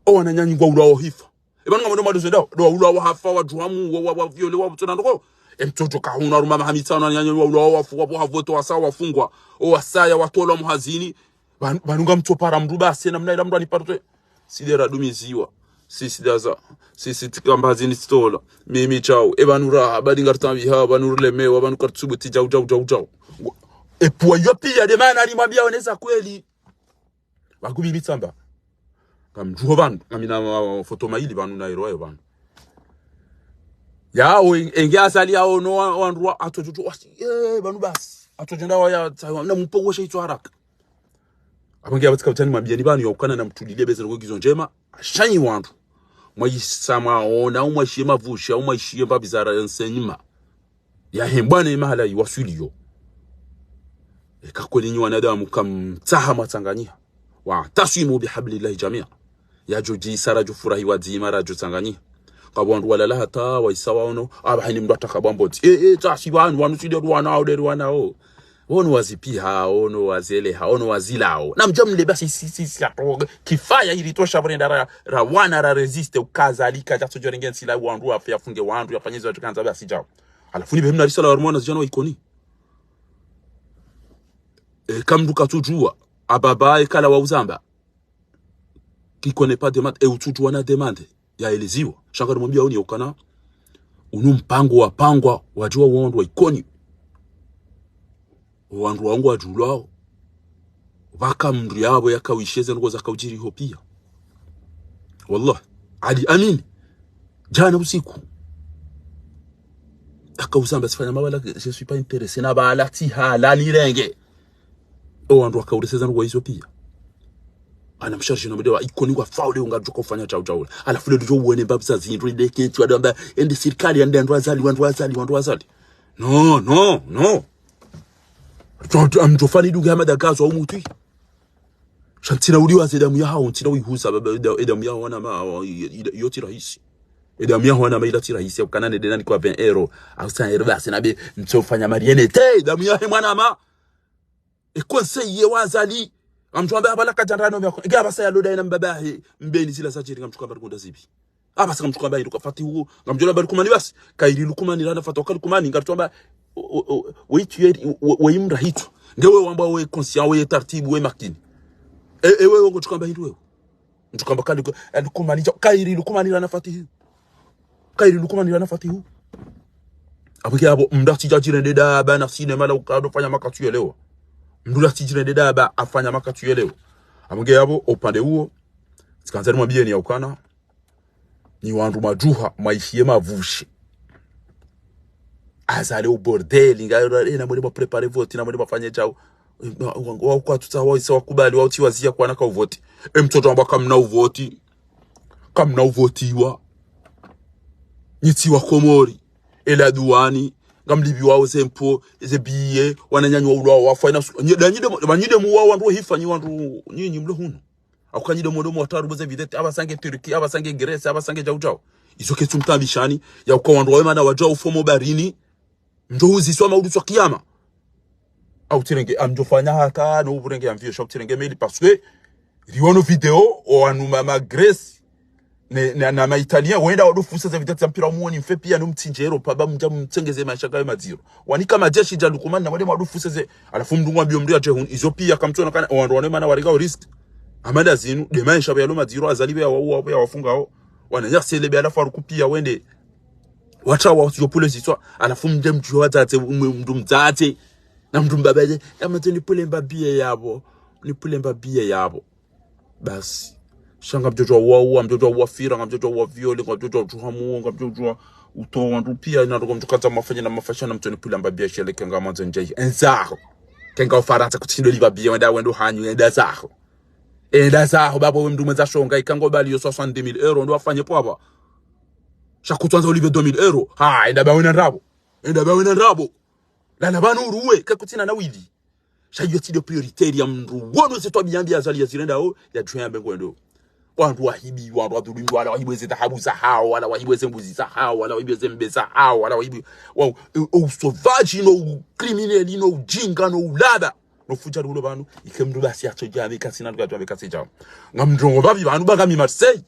O wananyanyu ngwaulwao hifa. E pvanu ngamwando mado zendao, ndo waulwao hafa, wadjuha muo, wa, wa, waviolewa, watsona ndrongo. E mtsodjo kahuna, harumwa maha mitsanu, wananyanyu waulwao wafu, wapvo havoto wasa, wafungwa. O wasaya, watolwa muhazini. Pvanu, pvanu ngamtsopara mndru basi, namna ila mndru anipara twe. Sisi radumiziwa. Sisi daza. Sisi tsikamba zini tsitola. Mimi djau. E pvanu raha, badi ngartambiha, pvanu rulemewa, pvanu kartsubuti djau, djau, djau, djau. E pvwa yo piya de mana alimwambiya wonesa kweli. Pvangu mimi tsamba. Ngamdjuho pvanu, ngamina, uh, foto mayili pvanu na ero ayo pvanu. Yao, en-, enge Azali yao no wa-, wandru wa, atsodjo, wa-, eh, pvanu basi. Atsodjo nda waya, tsa-, na mupogoshe itso haraka. Apvo nge apvatsika utsani mwambiyeni pvanu ya ukana na mtulile beze ndrongo ngizo ndjema. Sha nyi wandru. Mwaisa mwaona, umwaishiye mapvusha, umwaishiye mbapvi za renseignement. Ya hembwa ne mahala iwaswiliyo. Eka kweli nyi wanadamu kamtsaha mwatsanganyiha. واعتصموا بحبل الله جميعا. Yadjo djisa radjo furahi wadzima radjo tsanganyiha. Kapvo wandru walala hata waisa waono, aba haina mndru atakabwa mbotsi. Eh, eh, tsasi pvanu, wanu tsi de wana wo, de wana wo. Wono wazipiha, wono wazeleha, wono wazilao. Na mdja mle basi si, si, si, ato, kifaya ili tosha pvo renda ra, ra wana ra résister, uka Azali kadja tsodjo renge ntsila wandru, yafe yafunge wandru, yafanye zo tsikandza basi djao. Halafu ni be mna risala wa rumona zijana wa Ikoni. E, kamndru katsudjuwa, ababa e kala wa uzamba. Qui connaît pas demande, e utsudjuwa na demande, ya eleziwa. Sha ngarimwambia oni ukana, unu mpango wapangwa, wadjuwa wandru wa Ikoni. Wandru wangu wadjulwao. Pvaka mndru yapvo yakawisheze ndrongoo zakaudjiri ho pia. Wallah. Ali Amine. Djana usiku. Akauzamba tsifanya mabala, je suis pas intéressé na bala tsi hala nirenge. O wandru wakaureseza ndrongoo izo pia. Ana msharji na mdewa, Ikoni ngwa faule ungadjuka ufanya djau djau. Halafu le djo uwone mbapvi za zindru, inde ketsi, wadamba, ende sirikali, ande wandru wa Azali, wandru wa Azali, wandru wa Azali. No, no, no. Tso, tso, amdjofani dunga ya madagazo au mutwi. Sha ntsina uli waze damu ya hao, ntsina uihuza, baba, eda-, edamu ya hao na ma, hao, i-, i-, iyo tsi rahisi. Edamu ya hao na ma ila tsi rahisi, ya ukana ne dena ni kwa vingt euros, au cent euros, basi na be, ntsofanya mariene, te, edamu ya he mwana ma. E conseil ye wa Azali, ngamdjwamba apvala kadjandra no miako, nge apvasa ya loda ena mbaba he, mbeni zila zadjiri ngamdjuka mbari kunda zibi. Apvasa ngamdjuka mbari luka Fatihu, ngamdjola mbari Lukumani basi. Kairi Lukumani rana Fatihu, waka Lukumani, ngaritswamba, o, o, o, we tu es, we, we imra hitu. Nge we wamba we conscient, we tartibu, we makini. E, e, we, we ngodjuka mbari wewe. Ngodjuka mbari kali, e, Lukumani, dja, kairi Lukumani rana Fatihu. Kairi Lukumani rana Fatihu. Apvo ke apvo, mndru atsidja djirende daba na sinema la ukado fanya makatsu yelewa. Mndru atsidjirende daba afanya makatsu yelewa. Apvo nge apvo, upande uwo, tsikandza nimwambieni ya ukana, ni wandru madjuha, mwaishiye mavushe. Azali u bordel, nga, eh, na mwende mwa préparer vote, na mwende mwafanye djau. Wa, wa, wa, kwa tuta, wa, isa wakubali, wa, utsi wazia kwana ka uvote. E mtoto amba kamna uvote. Kamna uvotiwa. Nyi tsi wa Komori. E la douane. Ngamlipviwao ze impôt, ze billet, wananyanyu wa ulwa wafa, ina su-, nyi, da nyi de mu-, da nyi de muwa wandru hifa, nyi wandru, nyi, nyi mlo hunu. Au ka nyi de mwa, de mwa tarubu ze vidéo, apvasa nge Turquie, apvasa nge Grèce, apvasa nge djau djau. Izo ketsu mtambishani, ya uka wandru wawe mana wadjau ufomo barini, mdjo uziswa maudu swa kiyama. Au tsirenge, amdjofanya hata, no uburenge amvio, sha utsirenge meli, parce que, riwono vidéo, o wanu ma, ma Grèce, ne, na, na ma Italien, wenda wado fusa ze vidéo za mpira wa muoni mfe pia no mtsindjero, paba mdja mtsengeze maesha kawe madziro. Wanika majeshi dja Lukumani na mwende mwado fusa ze, halafu mndru ngwambio mndru ya djehun, izo pia kamtsona kana, o wandru wane mana warika o risque. Amada zinu, de maesha be yalo madziro, Azali be ya wa, wa, be ya wafungao. Wana ya sele be halafu waruku pia wende. Watsha wa usiyo pule ziswa, halafu mdje mdjuwa wadzadze, mwe mndru mdzadze. Na mndru mbaba ye, ya mdje ni pule mbabiye yapvo, ni pule mbabiye yapvo. Basi. Sha ngamdjodjwa wa uwa, ngamdjodjwa wa fira, ngamdjodjwa wa viole, ngamdjodjwa utsuha muo, ngamdjodjwa utowa wandru pia, na ngamdjokadza mafanya na mafasha na mtsoni pula mbabia shele kenga mwandzo ndjai. Enzaho. Kenga Ufarantsa kutsindo liba bia, wenda wendo hanyu, enda zaho. Enda zaho, babo we mndru mwendza shonga, ikango bali yo soixante-deux mille euros, ndo wafanye pwaba. Sha kutswandza ulibe deux mille euros. Ha, enda bawe na ndrabo. Enda bawe na ndrabo. Lala pvanu uruwe, kakutsina na wili. Sha iyo tsi de prioritaire ya mndru wono ze twabiya mbi Azali yazirendao, ya djwe ya mbe ngwendo. Wandru wahibi, wandru wadhulumu, wala wahibi ze dhahabu zahao, wala wahibi ze mbuzi zahao, wala wahibi ze mbe zahao, wala wahibi, wa, o, o usauvage no ucriminel no ujinga no ulaba. No fudjari ulo pvanu, ike mndru basi yatsodja, mi kasina nduka tu, mi kasi djao. Ngamndrongo mbapvi pvanu, ba ngami Marseille.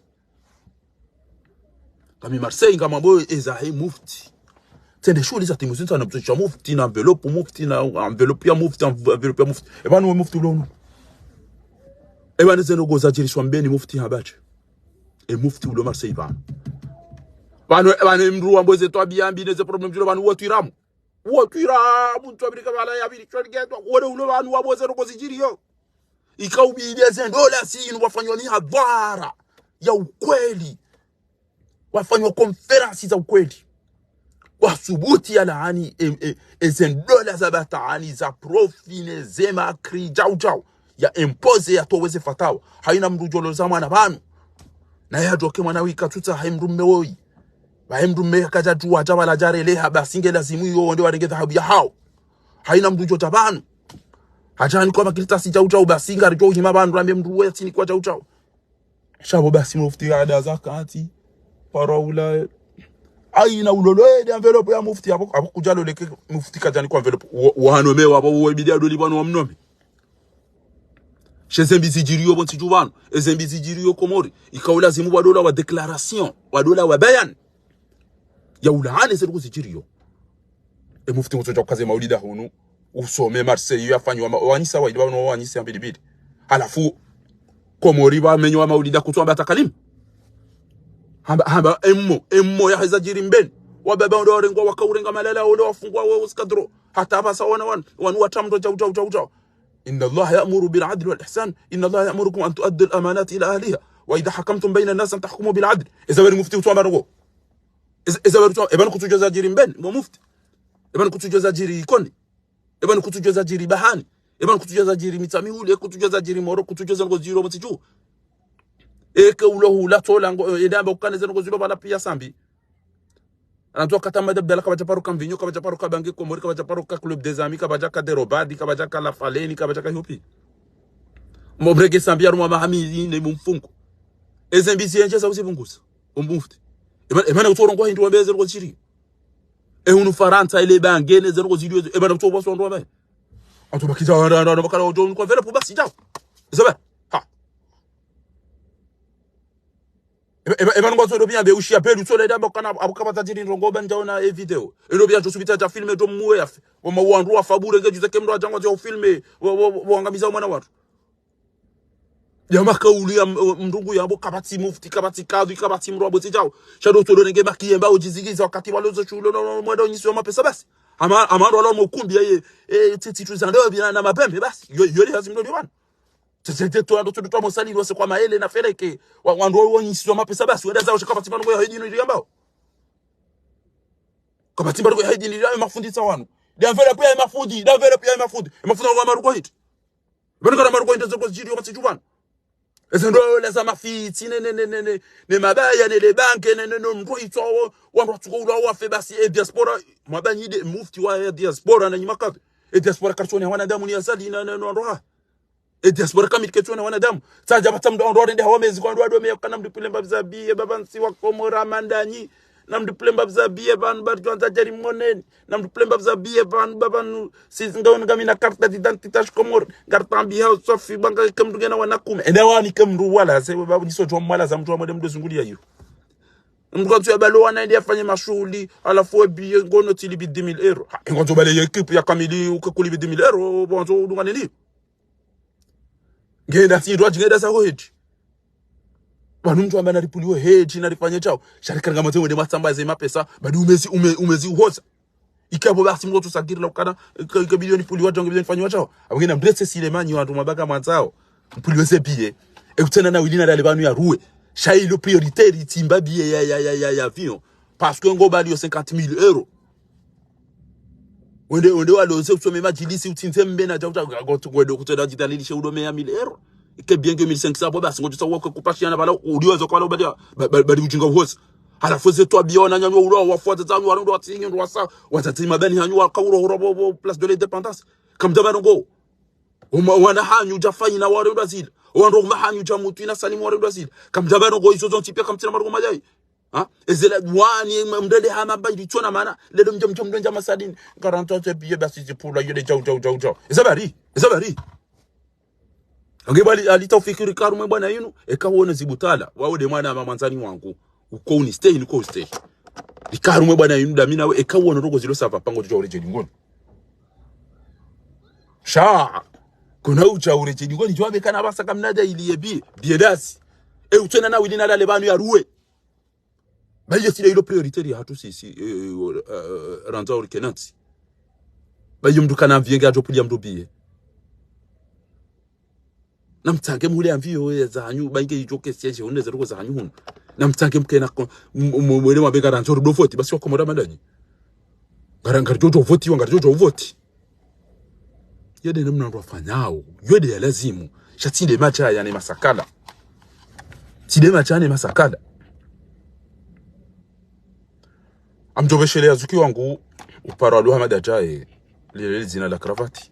Ngami Marseille, ngamambo eza he mufti. Tsende shughuli za timu zintsa na mtsotsha mufti, na enveloppe mufti, na enveloppe ya mufti, enveloppe ya mufti. E pvanu we mufti ulo unu. E pvanu zeno goza djiriswa mbeni mufti habache. E mufti ulo Marseille pvanu. Pvanu, e pvanu mndru wambo ze twabiya mbi ne ze problème zilo pvanu wo twiramu. Wo twiramu, mtu Amerika pvala ya pvili, chwa ligetwa, wole ulo pvanu wambo zeno gozi djiriyo. Ika ubidi eze ndola zinu wafanywa mihadhara ya ukweli. Wafanywa konferansi za ukweli. Wasubuti ya laani, e, e, eze ndola za bataani, za profit, ne ze makri, djau djau. Ya imposer, ya toweze fatawa. Haina mndru djolo za mwana pvanu. Na ya djoke mwana wika tsutsa, hayi mndru mme woyi. Ba hayi mndru mme kadja djuwa, dja wala djareleha, basi nge lazimu iyo wonde warenge dhahabu yahao. Haina mndru djo dja pvanu. Hadja ni kwa makiritasi djau djau, basi ngari djo uhima pvanu, rambe mndru we tsini kwa djau djau. Sha pvo basi mufti ya ada zakati. Paro ula. Ayi na ulolo, eh, de enveloppe ya mufti, abo, abo kudja loleke mufti kadjani kwa enveloppe. Wa, wa hanome, wa, wa, wa, ibidi adoli pvanu wa mnome. She zembi zidjiriyo pvo ntsi dju pvanu. E zembi zidjiriyo Komori. Ika ulazimu wadola wa déclaration. Wadola wa bayan. Ya ulaane ze ndrongo zidjiriyo. E mufti ngutsodja ukaze maulida hunu. Usome Marseille, yafanyiwa ma-, wanyisa wa, idwa no wanyisa mbili mbili. Halafu, Komori wamenywa maulida kutsu amba takalimu. Hamba, hamba, emmo, emmo ya heza djiri Mbeni. Wababa ndo warengwa, wakaurenga malala, ndo wafungwa, wa uskadro. Hata apvasa wana, wan-, wanu watamdo djau, djau, djau, djau. إن الله يأمر بالعدل والإحسان، إن الله يأمركم أن تؤدوا الأمانات إلى أهلها، وإذا حكمتم بين الناس أن تحكموا بالعدل. Eza bari mufti utsu amba ndrongo. Eza, eza bari utsu, eba nkutsudjo zadjiri Mbeni, mwa mufti. Eba nkutsudjo zadjiri Ikoni. Eba nkutsudjo zadjiri Bahani. Eba nkutsudjo zadjiri Mitsamihuli, e kutsudjo zadjiri Moro, kutsudjo za ndrongo zilo pvo ntsi dju. Eke ulo hula tola ngo, e, enda amba ukane ze ndrongo zilo pvala piya sambi. Anatsuwa kata Ahmed Abdallah kapvadja paro ka mvinyo, kapvadja paro ka bange Komori, kapvadja paro ka Club des Amis, kapvadja ka Derobadi, kapvadja ka La Faleni, kapvadja ka hiyo pi. Mumrenge sambi ya rumwa mahamili ne mumfungu. Eze mbi ziendje za uzipvunguza. O mufti. Ema, ema na utsorongoa hindru wambe ze ndrongo zili. E hunu Farantsa ile bange ne ze ndrongo zili, ema na utsorongoa so ndrongo wambe. Atu bakiza wa, wa, wa, wa, bakala ojo kwa vele pu basi djao. Zaba. Ha. Eba, eba, eba, nungo tsodo pia mbe ushi apelu tsole damba kana abu kapvatsa djiri ndrongo ba ndjaona e video. Elo pia tso subita dja filme djo muwe yafe. Wama wandru wafa bure ngedjuze ke mndru adja ngwadjo filme, wa, wa, wa, wangamiza mwana wandru. Ya makauli ya m-, mndru ngu ya bo kapvatsi mufti, kapvatsi kadhi, kapvatsi mndru wa botsi djao. Sha ndo tsodo nenge makiye mba udjizigiza wakati walo zo shulo no, no, mwendo nyisi wa mapesa basi. Ama, ama ndo walo mo ukumbi ya ye, e, tsi, tsi, tu zando pia na, na mapembe basi. Yo, yo, le hazi mndru ni wana. Tete, tete, wandru tsudu twa mosali, wase kwa maele na feleke. Wa, wandru wa, wanyisizwa mapesa basi, wenda zao shaka pvatsi pvanu kwa ya hedini ili yambao. Kapvatsi pvanu kwa ya hedini ili yambao, mafundi tsa wanu. Dia mvela pia ya mafundi, dia mvela pia ya mafundi. E mafundi wa maruko hiti. Pvanu kana maruko hiti zoko zidjiri wa matsi dju pvanu. Eze ndo leza mafitsi, ne, ne, ne, ne, ne, ne mabaya, ne le banke, ne, ne, ne, mndru itso, wandru watsuko ula wafe basi, e diaspora, mwabanyi de mufti wa e diaspora, na nyima kabe. E diaspora kartsone wanadamu ni asali, na, na, na, roha. E diaspora kamili ketsuona wanadamu. Tsadja pvatsa mndru ndo rende hawa mezi kwa ndo ndo meya kana mndru pvile mbapvi za biye, baba ntsi wa Komori mandanyi. Na mndru pvile mbapvi za biye pvanu bari djwandza djari moneni. Na mndru pvile mbapvi za biye pvanu baba nu, si zinga unu ngamina carte d'identité ya Komori. Ngartambi hao swafi banga ke mndru ngena wana kume. Ende wani ke mndru wala, se babu niso djwa mwala za mndru wa mwede mndru zunguli ya yu. Mndru kantsu ya balo wana ende yafanye mashuhuli, halafu we biye ngono tsi libi dix mille euros. Ha, ngono bale ye équipe ya kamili uke kulibi dix mille euros, bonzo udunga nini? Ngenda si ndwa ngenda sa ho hedji. Pvanu mndru amba naripuliwe hedji, narifanye djao. Sha rikanga mwandzo wende mwatsamba ze mapesa, badi umezi, ume, umezi uhoza. Ika bo basi mndru tsu sagiri la ukana, ika, ika bilioni puliwa djao, nge bilioni fanyiwa djao. Abo ngena mdrese sile manyi wandru mabaka mwandzao. Mpuliwe ze biye. E kutsena na wilina dale pvanu ya ruwe. Sha ilo prioritaire itsimba biye ya, ya, ya, ya, ya avion. Parce que ngo bali yo cinquante mille euros. Wende, wende waloze usome madjilisi utsindze mbe na djauta, ngo, ngo, wende kutsenda djidalilishe udome ya mille euros. Ike bien que mille cinq cents bo basi, ngo tsusa wako kupashiana pvala, udiwazo kwa lo badia, ba, ba, badi ujinga uhoza. Halafu ze twabiya wana nyanyo ulo, wafuata zanyu, wanu ndo watsingi, ndo wasa, wazatima bani hanyu, wakauro huro bo, bo, Place de l'Indépendance. Kamdja pvanu ngo. Uma, wana hanyu djafanyina ware ndo zila. Wandru uma hanyu djamutwina salimu ware ndo zila. Kamdja pvanu ngo izo zontsi pia kamtsina marugo madjai. Ha? Ezela wani, mndele hama mba nditsona mana. Lelo mdja, mdja, mdja masalini. Quarante ans de billet basi zipvula yele djau, djau, djau, djau. Eza bari, eza bari. Ange bali, ali Taufiki rikaru mwe bwana yinu, eka wona zibutala. Wawo de mwana mama mwandzani wangu. Uko unistay, niko ustay. Rikaru mwe bwana yinu, damina we, eka wona ndrongo zilo sava, pango djau redje dingoni. Sha, kuna udjau redje dingoni, djwabe kana pvasa kamnada ili ye biye, biye dasi. E utsena na wilina dale pvanu ya ruwe. Ba iyo sila ilo prioritaire ya hatru sisi, eh, eh, eh, randza uri kenansi. Ba iyo mndru kana mviyenge adjo pulia mndru biye. Na mtsange mhule amviyo ye za hanyu, ba inge idjo ke siège, hunde ze ndrongo za hanyu hunu. Na mtsange mkena ko, m-, m-, mwele mwabe ngarandzo rudo voti, basi wa Komori mandanyi. Ngara, ngaridjo djo voti, wa ngaridjo djo voti. Yede namna ndo wafanyao. Yede ya lazimu. Sha tsi nde madja ya ne masakala. Tsi nde madja ya ne masakala. Amdjo pveshele ya zuki wangu, uparo aluha madadjaye, lile lile dzina la kravati.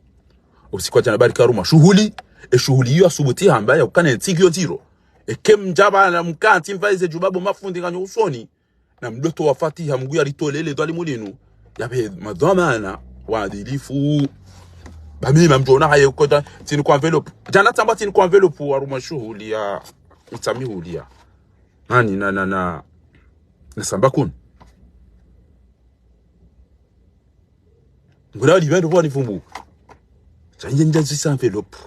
Usiku wa djana bari karuma shuhuli, e shuhuli iyo asubuti hamba ya ukane ntsi ngiyo ndziro. Eke mdja pvanu mkantsi mvayize djubabu mafundi nganyo usoni. Na mdoto wa Fatiha, Mngu yaritolele dhwalimu linu. Yapve madhwamana, waadilifu. Ba mimi mamdjona haye kota, tsini kwa enveloppe. Djana tsamba tsini kwa enveloppe, harumwa shuhuli ya, Mtsami huli ya. Nani, na, na, na, na Samba Kunu. Ngula wali pvendro pvwa ni fumbu. Sa ndje ndje zisa enveloppe.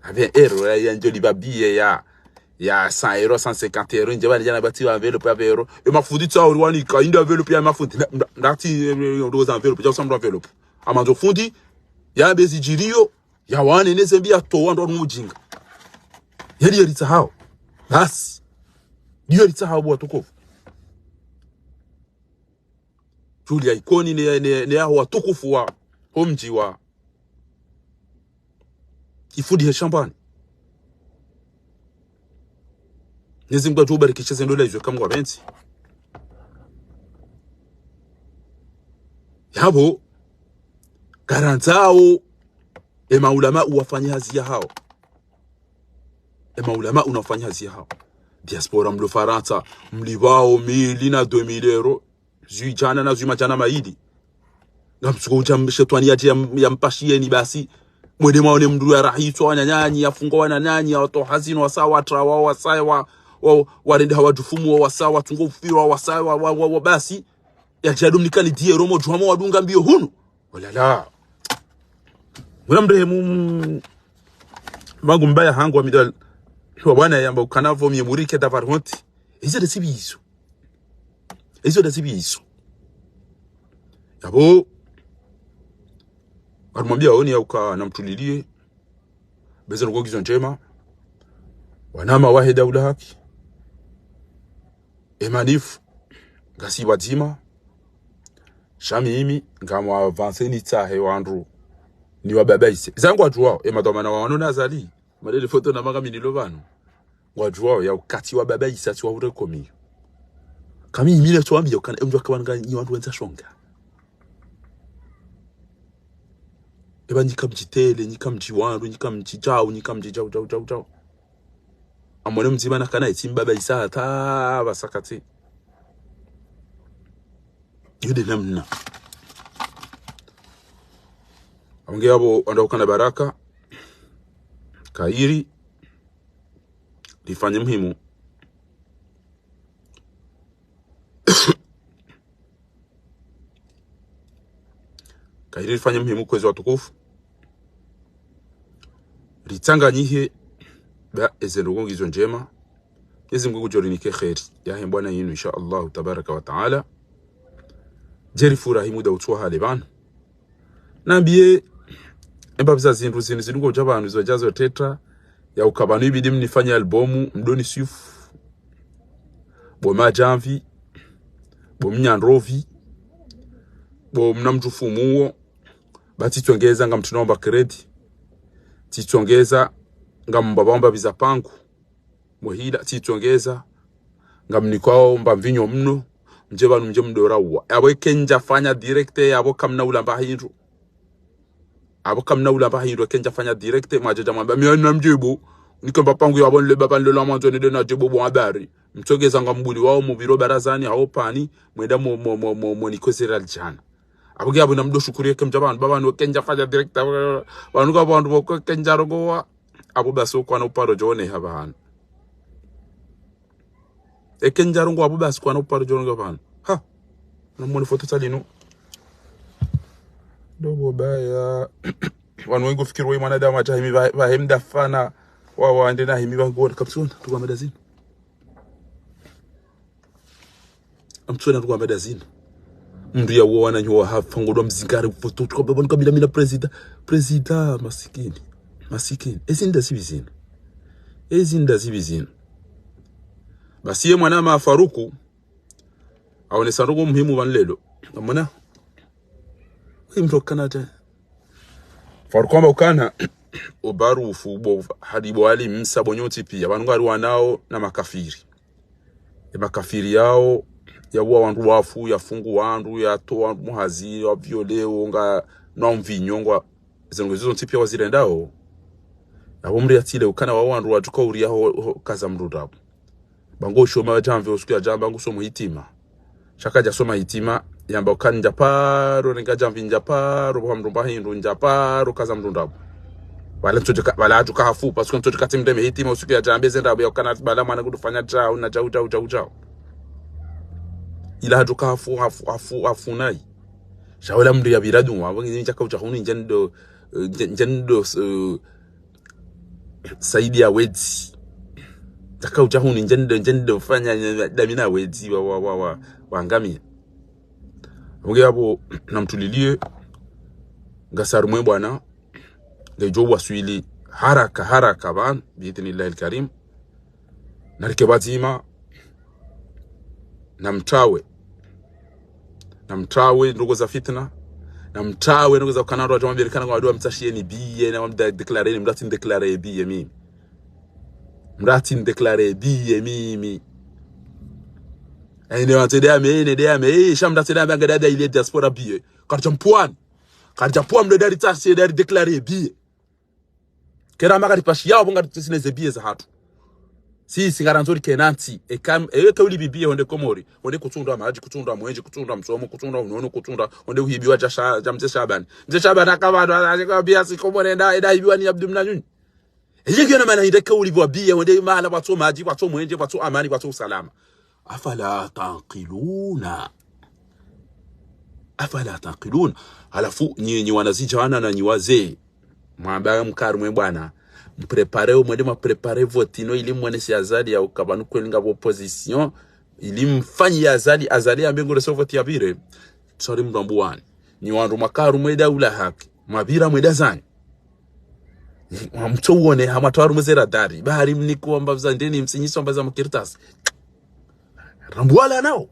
Avec euro, ya, ya ndjo liba billet ya, ya cent euros, cent cinquante euros, ndje bani djana bati wa enveloppe avec euro. E mafundi tsa uri wani ka inde enveloppe ya mafundi. Na, na, nati, eh, eh, ndo za enveloppe, dja usamdo enveloppe. Amandzo fundi, ya bezi djiriyo, ya wane ne zembi ya towa ndo mujinga. Yeli yeli tsahao. Basi. Ndiyo yeli tsahao bo watukufu. Julia Ikoni ne, ne, ne yaho watukufu wa ho mdji wa Ifudi he Shambani. Mwenyezi Mungu adjubarikishe ze ndola izo kamwe wapvendzi. Yapvo, ngarandzao, e maulama uwafanye hazi yahao. E maulama unafanya hazi yahao. Diaspora mlo Farantsa, mlipvao mille na deux mille euros. Zwi djana na zwi madjana mayili. Ngamtsuko udja mshetwani yadje ya, ya mpashiyeni basi. Mwende mwaone mndru ya rahitswa wananyanyi, ya fungwa wananyanyi, ya watoha zinu, wasa watra, wa, wasa wa, wa, warende hawadjufumu, wa, wasa watsungo ufirwa, wasa wa, wa, wa, wa basi. Yadje yadumnikani diero modjwamo wadunga mbio hunu. Olala. Mwana mrehemu, mangu mbaya hangu wa midal. Wa bwana yamba ukana pvo mie murike davar honti. Izo nde zibizo. Izo nde zibizo. Yapvo, harumwambia oni ya uka na mtulilie. Beze ndrongoo ngizo ndjema. Wanama wahe daula haki. E manif, ngasi wadzima. Sha mimi, ngamwa avance nitsahe wandru. Niwababaise. Zangu wadjuwao, e madhwamana wa wanu na Azali. Madele foto na manga mi nilo pvanu. Ngwadjuwao ya uka tsiwababaisa, tsiwahurekomiyo. Kami imile tsuwambiya ukana, emdjuwa kawananga nyi wandru wendza shonga. Eba nyi kamdjitele, nyi kamdji wandru, nyi kamdji djau, nyi kamdji djau, djau, djau, djau. Amwone mdzima nakana itsi mbabaisa hata pvasakati. Yo nde namna. Aunge yapvo wandru ukana baraka. Kayiri. Rifanye muhimu. Kayiri rifanye muhimu kwezi watukufu. Ritsanganyihe, ba eze ndrongoo ngizo ndjema. Mwenyezi Mungu ngudjo rinike kheri yahe mbwana yinu, insha Allahu tabaraka wa taala. Djeri furahi muda utsuwa hale pvanu. Nambiye, embapvi za zindru zinu, zinu ngodja pvanu, zodja zotreta, ya uka pvanu ibidi mnifanye albumu, mdoni swifu, bo madjamvi, bo mnyandrovi, bo mna mdjufumu uwo, ba tsitsongeza ngamtsunaomba kredi, tsitsongeza ngambapvaomba pvi za pangu, muhila, tsitsongeza, ngamnikwao mba mvinyo mno, mdje pvanu mdje mdorauwa. Yapvo eke ndjafanya direct, yapvo kamna ulamba hindru. Yapvo kamna ulamba hindru, eke ndjafanya direct, mwadjadja mwamba, mi na mdjibu, nike mba pangu yapvo nile baba nile la mwandzo nile na djibu bo habari. Mtsongeza ngambuliwao mupviro barazani, hao pani, mwenda mo, mo, mo, mo, mo nikozera aljana. Apvo nge apvo namdo shukuri eke mdja pvanu, pvapvanu eke ndjafanya direct, pvanu ka pvandru pvoko eke ndjarongowa, apvo basi kwana uparo djone ha pvanu. Eke ndjarongowa apvo basi kwana uparo djone ha pvanu. Ha. Namwone foto tsalinu. Dobo baya. Wanu wengi ufikiri we mwanadamu hata himi pva, pva hemda fana. Wa, wa, ende na himi pva ngona. Kapsona, tuka madazini. Amtsona tuka madazini. Mndru ya uwa wananyo wa hafa, ngodwa mzingare, kufoto, tuka baba, nuka bila mina prezida. Prezida, masikini. Masikini. Ezi nda zibi zinu. Ezi nda zibi zinu. Basi ye mwana ma Faruku, aonesa ndrongoo muhimu pvanu lelo. Amona? Uyi mndru kana te. Faruku amba ukana, ubarufu, bo, hadi bo Ali Msa, bo nyontsi pia. Pvanu ngari wanao na makafiri. E makafiri yao, ya uwa wandru wafu, ya fungu wandru, ya towa wandru muhazi, ya violeo, nga nwa mvinyo, ngwa, zendrongoo zizo ntsi pia wazirendao. Apvo mri ya tsile ukana wa wandru wadjuka uri ya ho, ho, kaza mndru ndrabo. Pvangu shoma wa djamvi, usiku ya djamba, ngusomo hitima. Sha kadja soma hitima, yamba ukana ndja paro, renga djamvi ndja paro, buha mndru mba hindru ndja paro, kaza mndru ndrabo. Wala ntsodjeka, wala hadjuka hafu, parce que ntsodjeka tsi mndru me hitima, usiku yadja ambe ze ndrabo, ya ukana bala mwana kudu fanya djau, na djau, djau, djau, djau. Ila hadjuka hafu, hafu, hafu, hafu nayi. Sha wala mndru ya pvira dunwa, wangi ndjaka udja hunu, ndjendo, eh, ndje-, ndjendo, eh, saidiya wedzi. Ndjaka udja hunu, ndjendo, ndjendo fanya, eh, dami na wedzi, wa, wa, wa, wa, wangamiya. Wangi yapvo, namtuliliye, ngasi harumwa ye bwana, ngayidjo waswili, haraka, haraka pvanu, biidhnillahil karim. Narike pvadzima, namtrawe. Namtrawe ndrongo za fitna. Namtrawe ndrongo za ukana wandru wadjo mambia kana ngwadjo wamtsashiye ni biye, na wamda déclarer ni mndru atsi ndéclarer biye mimi. Mndru atsi ndéclarer biye mimi. Ene wandze de ame, ene de ame, eh, sha mndru atsi de ame, ngada da ile diaspora biye. Karidja mpvwani. Karidja mpvwa mndru dari tsashiye, dari déclarer biye. Kera maka ripashiya, wabonga tsisine ze biye za hatru. Si, si ngarandzo rike nantsi, eka, eka uli bibiye honde Komori, honde kutsundwa madji, kutsundwa mwenje, kutsundwa msomo, kutsundwa unono, kutsundwa, honde uhibiwa dja sha-, dja mze Shabani. Mze Shabani akabado, a-, a-, a-, biya si Komori enda, enda hibiwa ni Abdu Mnanyunyu. Eye ngiyo na mana hindri eka uli bibiye, honde mahala pvatso madji, pvatso mwenje, pvatso amani, pvatso usalama. Afala taqiluna. Afala taqiluna. Halafu, nyi, nyi wanazidjana na nyi wazee. Mwamba mkaru mwe bwana. Mprépare, mwende mprépare voti inu ili mwonese Azali ya uka pvanu kweli ngapvo opposition. Ili mfanyiye Azali, Azali yambe ngure so voti ya pvire. Sorry mndru ambuwani. Nyi wandru mwakaru mwe daula haki. Mwapvira mwe dazani. Mwamtso uone, hamwatwaru mwe ze radari. Bahari mniko amba za ndeni, msinyiso amba za makaratasi. Rambula nao.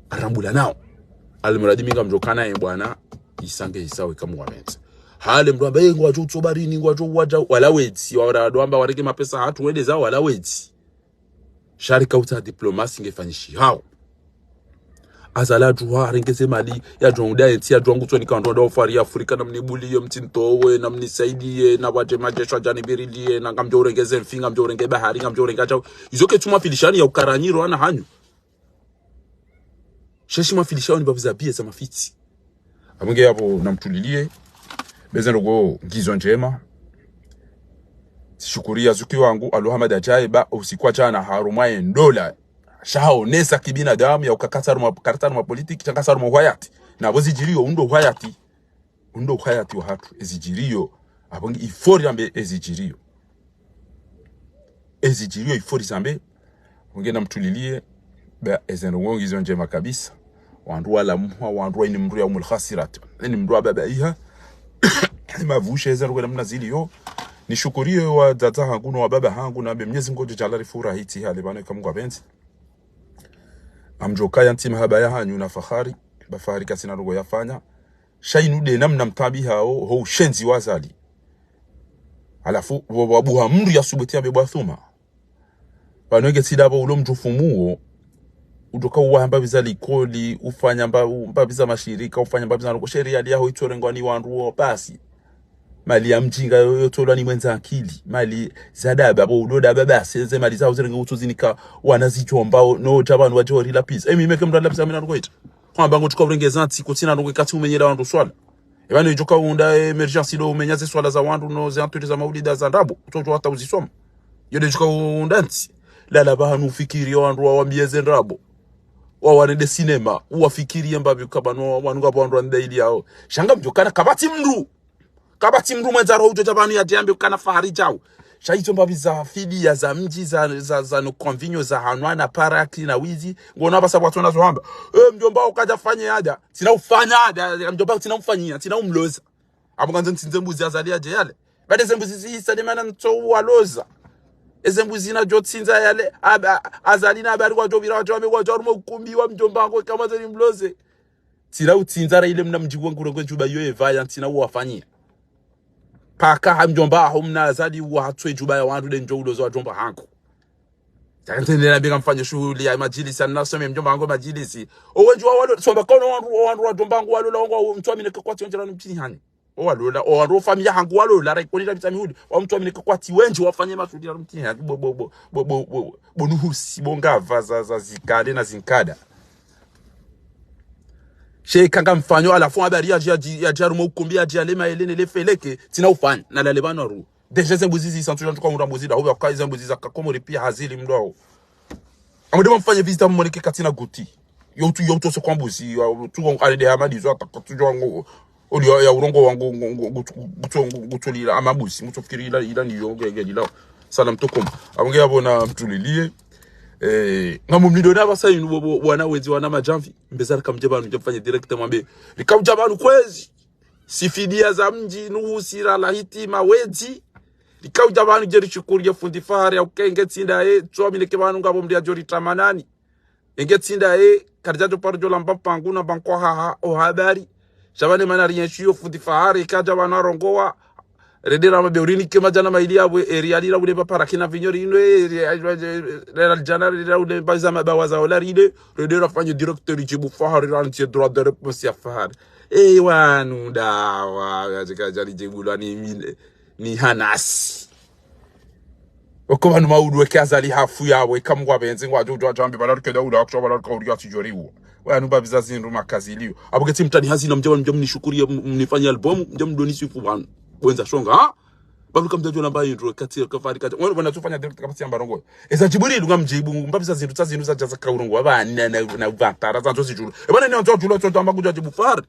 Rambula nao. Almuradi mi ngamdjo kana ye bwana, isa nge isa weka mndru wa mentsi. Hale mndru amba, eh, ngwadjo utso barini, ngwadjo wadja, wala wedzi, wala ndo amba wareke mapesa hatru, wende zao wala wedzi. Sha rika utsaha diplomasi nge fanyishihao. Azali adjuwa, arenge ze mali, yadjuwa nguda yentsi, yadjuwa ngutso nika wandru wandru wa ufari ya Afrika, namnibuliye, mtsintowe, namnisaidiye, na wadje majeshi wadjanibiriliye, na ngamdjo urenge ze mfi, ngamdjo urenge bahari, ngamdjo urenge djau. Izo ketsu mafilishani ya ukaranyiro ana hanyu. Sheshi mafilishani babu za biye za mafitsi. Abonge yapvo namtuliliye. Be ze ndrongo ngizo ndjema. Shukuriya zuki wangu, Alo Hamada Djae, ba usiku wa djana harumwa ye ndola. Sha haonesa kibinadamu ya uka katsi harumwa, katsi harumwa politiki, sha katsi harumwa uhayati. Na pvo zidjiriyo undo uhayati. Undo uhayati wa hatru, ezidjiriyo. Abonge ifori ambe ezidjiriyo. Ezidjiriyo ifori zambe. Abonge namtuliliye. Ba eze ndrongo ngizo ndjema kabisa. Wandru wala muha, wandru wa ini mndru ya umul khasirat. Ini mndru wa baba iha. Mavushe eze ndrongo namna ziliyo. Nishukuriye wadzadze hangu no wababa hangu na be Mnyezi Mngu djo djala rifurahi tsi hale pvanu eka Mngu apvendze. Ngamdjo kaya ntsi mahaba ya hanyu na fahari. Ba fahari kasina ndrongo yafanya. Sha inu de namna mtabihao ho ushenzi wa Azali. Halafu, wo wabuha mndru ya subuti ya bebwa thuma. Pvanu eke tsi dapvo ulo mdjufu muwo. Udoka uwa mbapvi za likoli, ufanya mba-, u-, mbapvi za mashirika, ufanya mbapvi za ndrongo. Sheriya liya ho itsorengwa ni wandru wo basi. Mali ya mdjinga yo, yo tolwa ni mwenza akili. Mali za daba, bo udo daba basi. Ze mali za uzirenge utso zinika wana zidjomba, o, no, dja pvanu wadjo rilapisa. Emi meke mndru alapisa mina ndrongo ita. Hwamba ngotsuka urenge zantsi, kutsina ndrongo ikatsi umenyera wandru swala. Eba no idjoka unda émergence ilo umenya ze swala za wandru no ze anturi za maulida za ndrabo. Utsodjo hata uzisoma. Yo de idjoka unda ntsi. Lala pvahanu ufikiri wandru wawambiye ze ndrabo. Wawane de sinema. Uwafikiri ye mbapvi uka pvanu wanu ngapvo wandru wande ili yao. Sha ngamdjo kana kapvatsi mndru. Kapvatsi mndru mwendza roho udjo dja pvanu yadje yambe ukana fahari djau. Sha izo mbapvi za fidiya, za mdji, za, za, za no konvinyo, za hanwa, na paraki, na wizi. Ngona pvasa pvwatsona zo hamba. Eh, mdjomba ukadja fanye ada. Tsina ufanya ada, mdjomba tsina umfanyia, tsina umloza. Apvo ngandzo ntsindze mbuzi Azali yadje yale. Bade ze mbuzi zihisa de mana ntso uwaloza. Eze mbuzi nadjo tsindza yale, aba, Azali na habari wadjo pvira, wadjo wame, wadjo harumwa ukumbi wa mdjomba wangu, kama zeli mloze. Tsina utsindza ra ile mna mdji wangu rengwe djuba yo evaya, tsina uwafanyia. Paka ha mdjomba aho mna Azali uwa hatswe djuba ya wandru de ndjo ulozo wa djomba hangu. Tsaka ntende na binga mfanye shuhuli ya madjilisi, ya nasome mdjomba hangu madjilisi. Owe djuwa walo, somba kono wandru, wandru wa djomba hangu walo, la wangu wa mtsu amine kakwati ondjera numtihani. O walola, o wandru o famiya hangu walola, ra ikoni ra bitsa mihuli, wa mtsu amine kakwati wendji wafanye mashuhuli ya numtihani. Bo, bo, bo nuhusi, bo ngapva za, za zikale na zinkada. She eka ngamfanyo, à la fin habari yadja, yadja, yadja harumwa ukumbi, yadja yalema yelene le feleke, tsina ufanya, nalale pvanu harumwa. Déjà ze mbuzi zisa ntsu dja ntsu ka undra mbuzi da, hupva ka ze mbuzi za ka Komori pia hazili mndru waho. Amwende mwamfanye visite mwamwone eka katsina guti. Yo tu, yo tu se kwa mbuzi, yo tu kwa ale de hamadi zo ata ka tu djo wangu, oli ya, ya urongowa ngu, ngu, ngu, ngu, ngu, ngu, ngu, ngutulila ama mbuzi, ngutufikiri ila, ila ni yo, nge, nge, ila. Salam tokom. Amwenge yapvo namtulilie. Eh, ngamumlindo na pvasa inu bo, bo, wana wedzi, wana madjamvi. Mbeza rika mdje pvanu, mdje mfanye direct mwambe. Rika udja pvanu kwezi. Sifidia za mdji, nuhusira la hitima wedzi. Rika udja pvanu dje rishukuri ye fundi Fahari ya ukenge tsinda ye, tso amine ke pvanu ngapvo mdru yadjo ritamanani. Enge tsinda ye, karidja djo paro djo lamba mpangu na mba nkwa haha, o habari. Sha pvane mana rienshi yo fundi Fahari, kadja pvanu arongowa. Rende ra mabe urini ke madjana mayili yapvo, eri yalira ule pvapara kina vinyo rino, eri, eri, eri, eri, djana rira ule mbaza mabawa za ola rine. Rende rafanye directeur Djibu Fahari, rantsi droit de réponse ya Fahari. Eh, wanu dawa, ya zika djali djibulwa ni mine, ni hanasi. Oko pvanu maudu weke Azali hafu yapvo, eka Mngu apvendze, ngwadjo udjo wadjambe, pvala rike daula, wakusha pvala rike uri yatsi djori uwo. Wanu pvapviza zindru makaziliyo. Apvo ketsi mtani hazi na mdje pvanu, mdje mnishukuriye, m-, mnifanye album, mdje mdonisi fu pvanu. Bwendza shonga, ha? Pvapvo kamdja djo lamba indro, katsi, kafari, katsi. Wanu pvanu tsufanya direct kapvatsi yamba rongowa. Eza Djibrilu ngamdjibu, mbapviza zindru, tsa zindru zadja zaka urongowa, pvanu na, na, na uvantara, za ntso zidjulu. E pvanu ni wandzo wadjulu, tso amba ngudjo Djibu Fahari.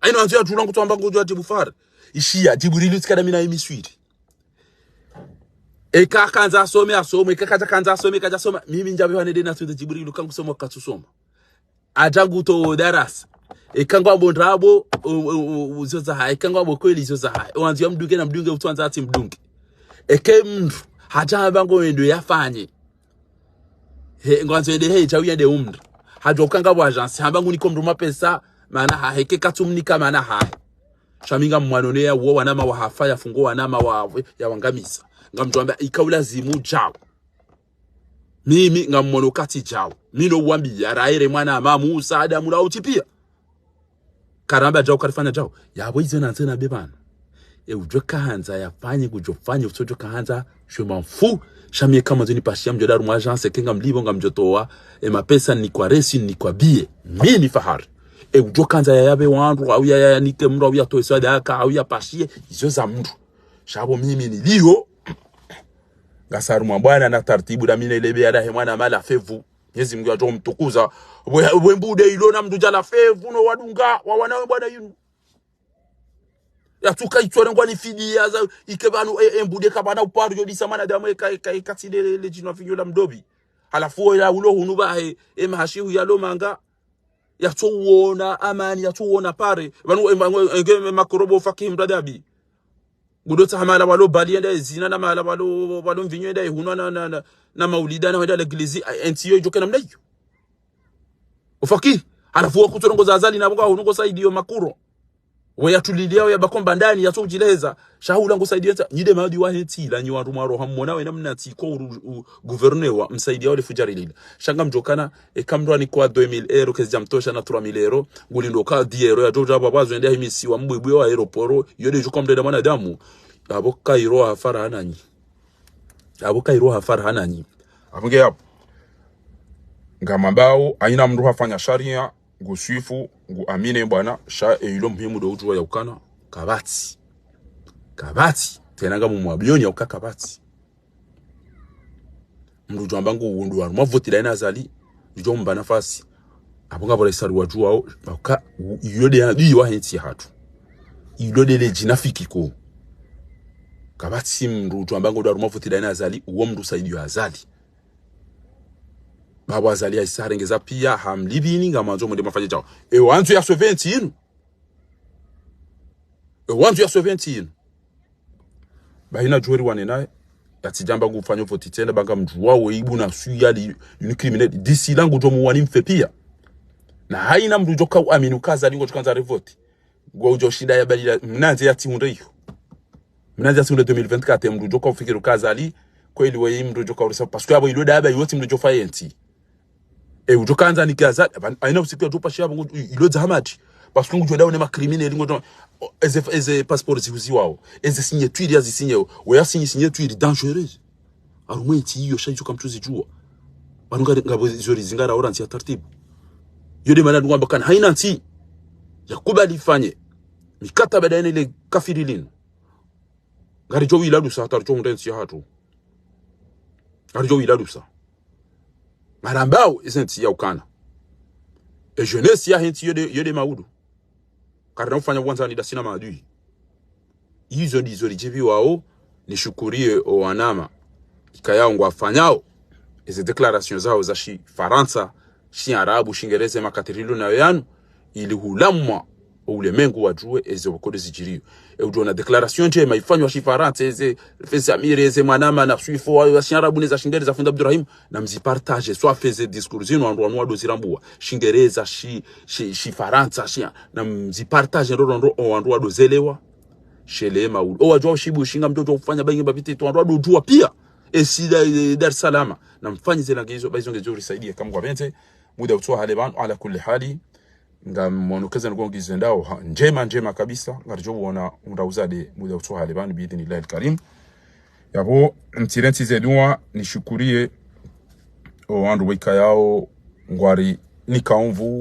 Aina wandzo ya djula ngutso amba ngudjo Djibu Fahari. Ishiya, Djibrilu tsikana mina imiswiri. Eka kandza asome, asome. Eka kadja kandza asome, kadja soma. Mimi ndjapve pvane de na tsunde Djibrilu, kangu soma, katsu soma. Adja nguto darasa. Eka ngwambo ndrabo, u, u, u, uzo za hahe. Eka ngwambo kweli izo za hahe. Wandzo ya mdunge na mdunge, utso wandza atsi mdunge. Eke mndru, hadja hamba ngo endo yafanye. He, ngwandzo ende he, djau yende umndru. Hadjo kanga wa agence, hamba nguniko mndru mapesa, mana hahe, ke katsu mnika mana hahe. Sha mi ngamwonao ne ya uwo wanama wa hafa, ya fungo wanama wa, ya wangamisa. Ngamdjo amba, ika ulazimu djau. Mimi ngamwono katsi djau. Mi no uwambiya, raere mwana mamu, usaada mula uti pia. Karamba djau, karifanya djau. Yapvo izo nandzo nambe pvanu. E udjo kahandza yafanye, kudjo fanye, utsodjo kahandza, je m'en fous. Sha mi eka mwandzo nipashiya mdjo daru mwa agence, eka ngamlipvo ngamdjo towa, e mapesa nikwa reçu, nikwa billet. Mi ni Fahari. E udjo kahandza ya yapve wandru, au ya, ya, ya nike mndru, au ya towe swadaka, au ya pashiye, izo za mndru. Sha pvo mimi niliyo. Ngasi harumwa bwana na tartibu da mi ne lebe ya dahe mwana mala fevu. Mwenyezi Mungu yadjo mtukuza. Bwe, bwe mbude ilo na mndru djala fevu no wadunga, wa wana we bwana yinu. Yatsuka itsware ngwanifidiya za, ike pvanu, e, e mbude kapvana uparo yo disa mwanadamu eka, eka, eka tsi le, le, le djinwa finyo la mdopvi. Halafu wo ya ulo hunu pvahe, e mahashihu yalo manga. Yatso uona amani, yatso uona pare. Pvanu, e, ma, e, nge, e, makorobo fakihi mradabi. Ngudo tsaha mahala walo bali yenda izina na mahala walo, walo mvinyo yenda ihunwa na, na, na, na maulida na wenda leglizi, a, entsi yo idjoke namna iyo. Ufakihi. Halafu wakutsorongoza Azali na pvo ngahunu ngo saidiyo makuro. We yatuliliya, we yabako mbandani, yatso udjileza. Sha hula ngo saidiyo ntsa, nyi de maadui wahe ntsi ila, nyi wandru mwa roha mwona we namna tsi ko uru, u, gouvernewa, msaidiya wale fujari lila. Sha ngamdjo kana, eka mndru anikwa deux mille euros, kezi djamtosha na trois mille euros, ngulindo ka dix euros, yadjo djaba pvwazo yende himisiwa mbwibwi wa aéroport, yo de djuka mdreda mwanadamu. Apvo kairo hafara hananyi. Apvo kairo hafara hananyi. Apvo nge yapvo. Ngamambao, haina mndru hafanya sharia, ngu swifu, ngu amine bwana, sha e ilo muhimu do udjuwa ya ukana, kapvatsi. Kapvatsi. Tsena ngamumwambiyoni ya uka kapvatsi. Mndru udjo amba ngu undru harumwa voti la ina Azali, udjo mba nafasi. Apvo ngapvo raisi ari wadjuwao, ya uka, u, iyo de adui wahe ntsi yahatru. Ilo de le djinafiki ko. Kapvatsi mndru udjo amba ngu undru harumwa voti la ina Azali, uwo mndru saidiyo Azali. Bapvo Azali ya isa harengeza pia, hamlipvini, ngamwandzo mwende mwafanye djao. E wandzo ya sauver entsi inu. E wandzo ya sauver entsi inu. Ba ina djori wane naye, yatsidjamba ngu fanyo voti tsena, ba ngamdjuwao we ibu na suyali, inu criminel. D'ici là ngudjo muwani mfe pia. Na haina mndru udjo ka uamini uka Azali ngudjo kandza revoti. Ngudjo shinda ya balila, mnandze yatsi hundre iyo. Mnandze yatsi hundre deux mille vingt-quatre, mndru udjo ka ufikiri uka Azali, kweli we mndru udjo ka urisa, parce que apvo ilo daba, iyo tsi mndru udjo fa yentsi. E, udjo kandza nike Azali, apva, haina usiku yadjo pashiya apvo ngu, ilo dza hamati. Parce que ngudjo dawo ne ma criminel, ngudjo, o, eze, eze passeport zihuziwao. Eze signature ya zisignewo. We ya sign-, signature dangereuse. Harumwa entsi iyo, sha izo kamtsuzi djuwa. Wanu ngari, ngapvo izo rizingara orantsi ya tartibu. Yo nde mana ngwamba kana haina ntsi yakubali ifanye mikataba daene le kafiri linu. Ngaridjo wila dusa, hata ridjo hundra entsi yahatru. Ngaridjo wila dusa. Ngarambao eze ntsi ya ukana e jeunesse yahe ntsi yo nde, yo nde maudu. Karina ufanya wandzani dasina maadui. Izo ndizo ridjiviwao, nishukuriye owanama ikayao ngwafanyao eze déclaration zao za shifarantsa, shiarabu, shingereza, makatirilio nayo yanu, ili hulamwa oulemengu wadjuwe eze kodo zidjiriyo. E udjuwa na déclaration ndjema ifanywa shifarantsa, eze feza amire, eze mwanama na swifo wayo za shiarabu neza shingereza, fundi Abdurahim, na mzipartage, swafi eze discours zinu wandru wanu wado zirambuwa. Shingereza, shi, shi, shifarantsa, shi, na mzipartage ndro ndro, owandru wado zelewa. Shele maulu. Owadjuwa ushibu, shinga mdodjo ufanya baingi babiti tu, wandru wado djuwa pia. Esi da, e, Dar es Salaam. Na mfanyi zela ngezo, baizo ngezo risaidia kamwe ngwapvendze. Muda utsoha le pvanu, ala kulli hali. Ngamwonokeza ngongize ndao, ha, ndjema, ndjema kabisa. Ngaridjo wona unda uzade muda utsoha le pvanu, biidhnillahi al-karim. Yapvo, ntsirentsi ze duwa, nishukuriye owandru waikayao ngwarinika unvu.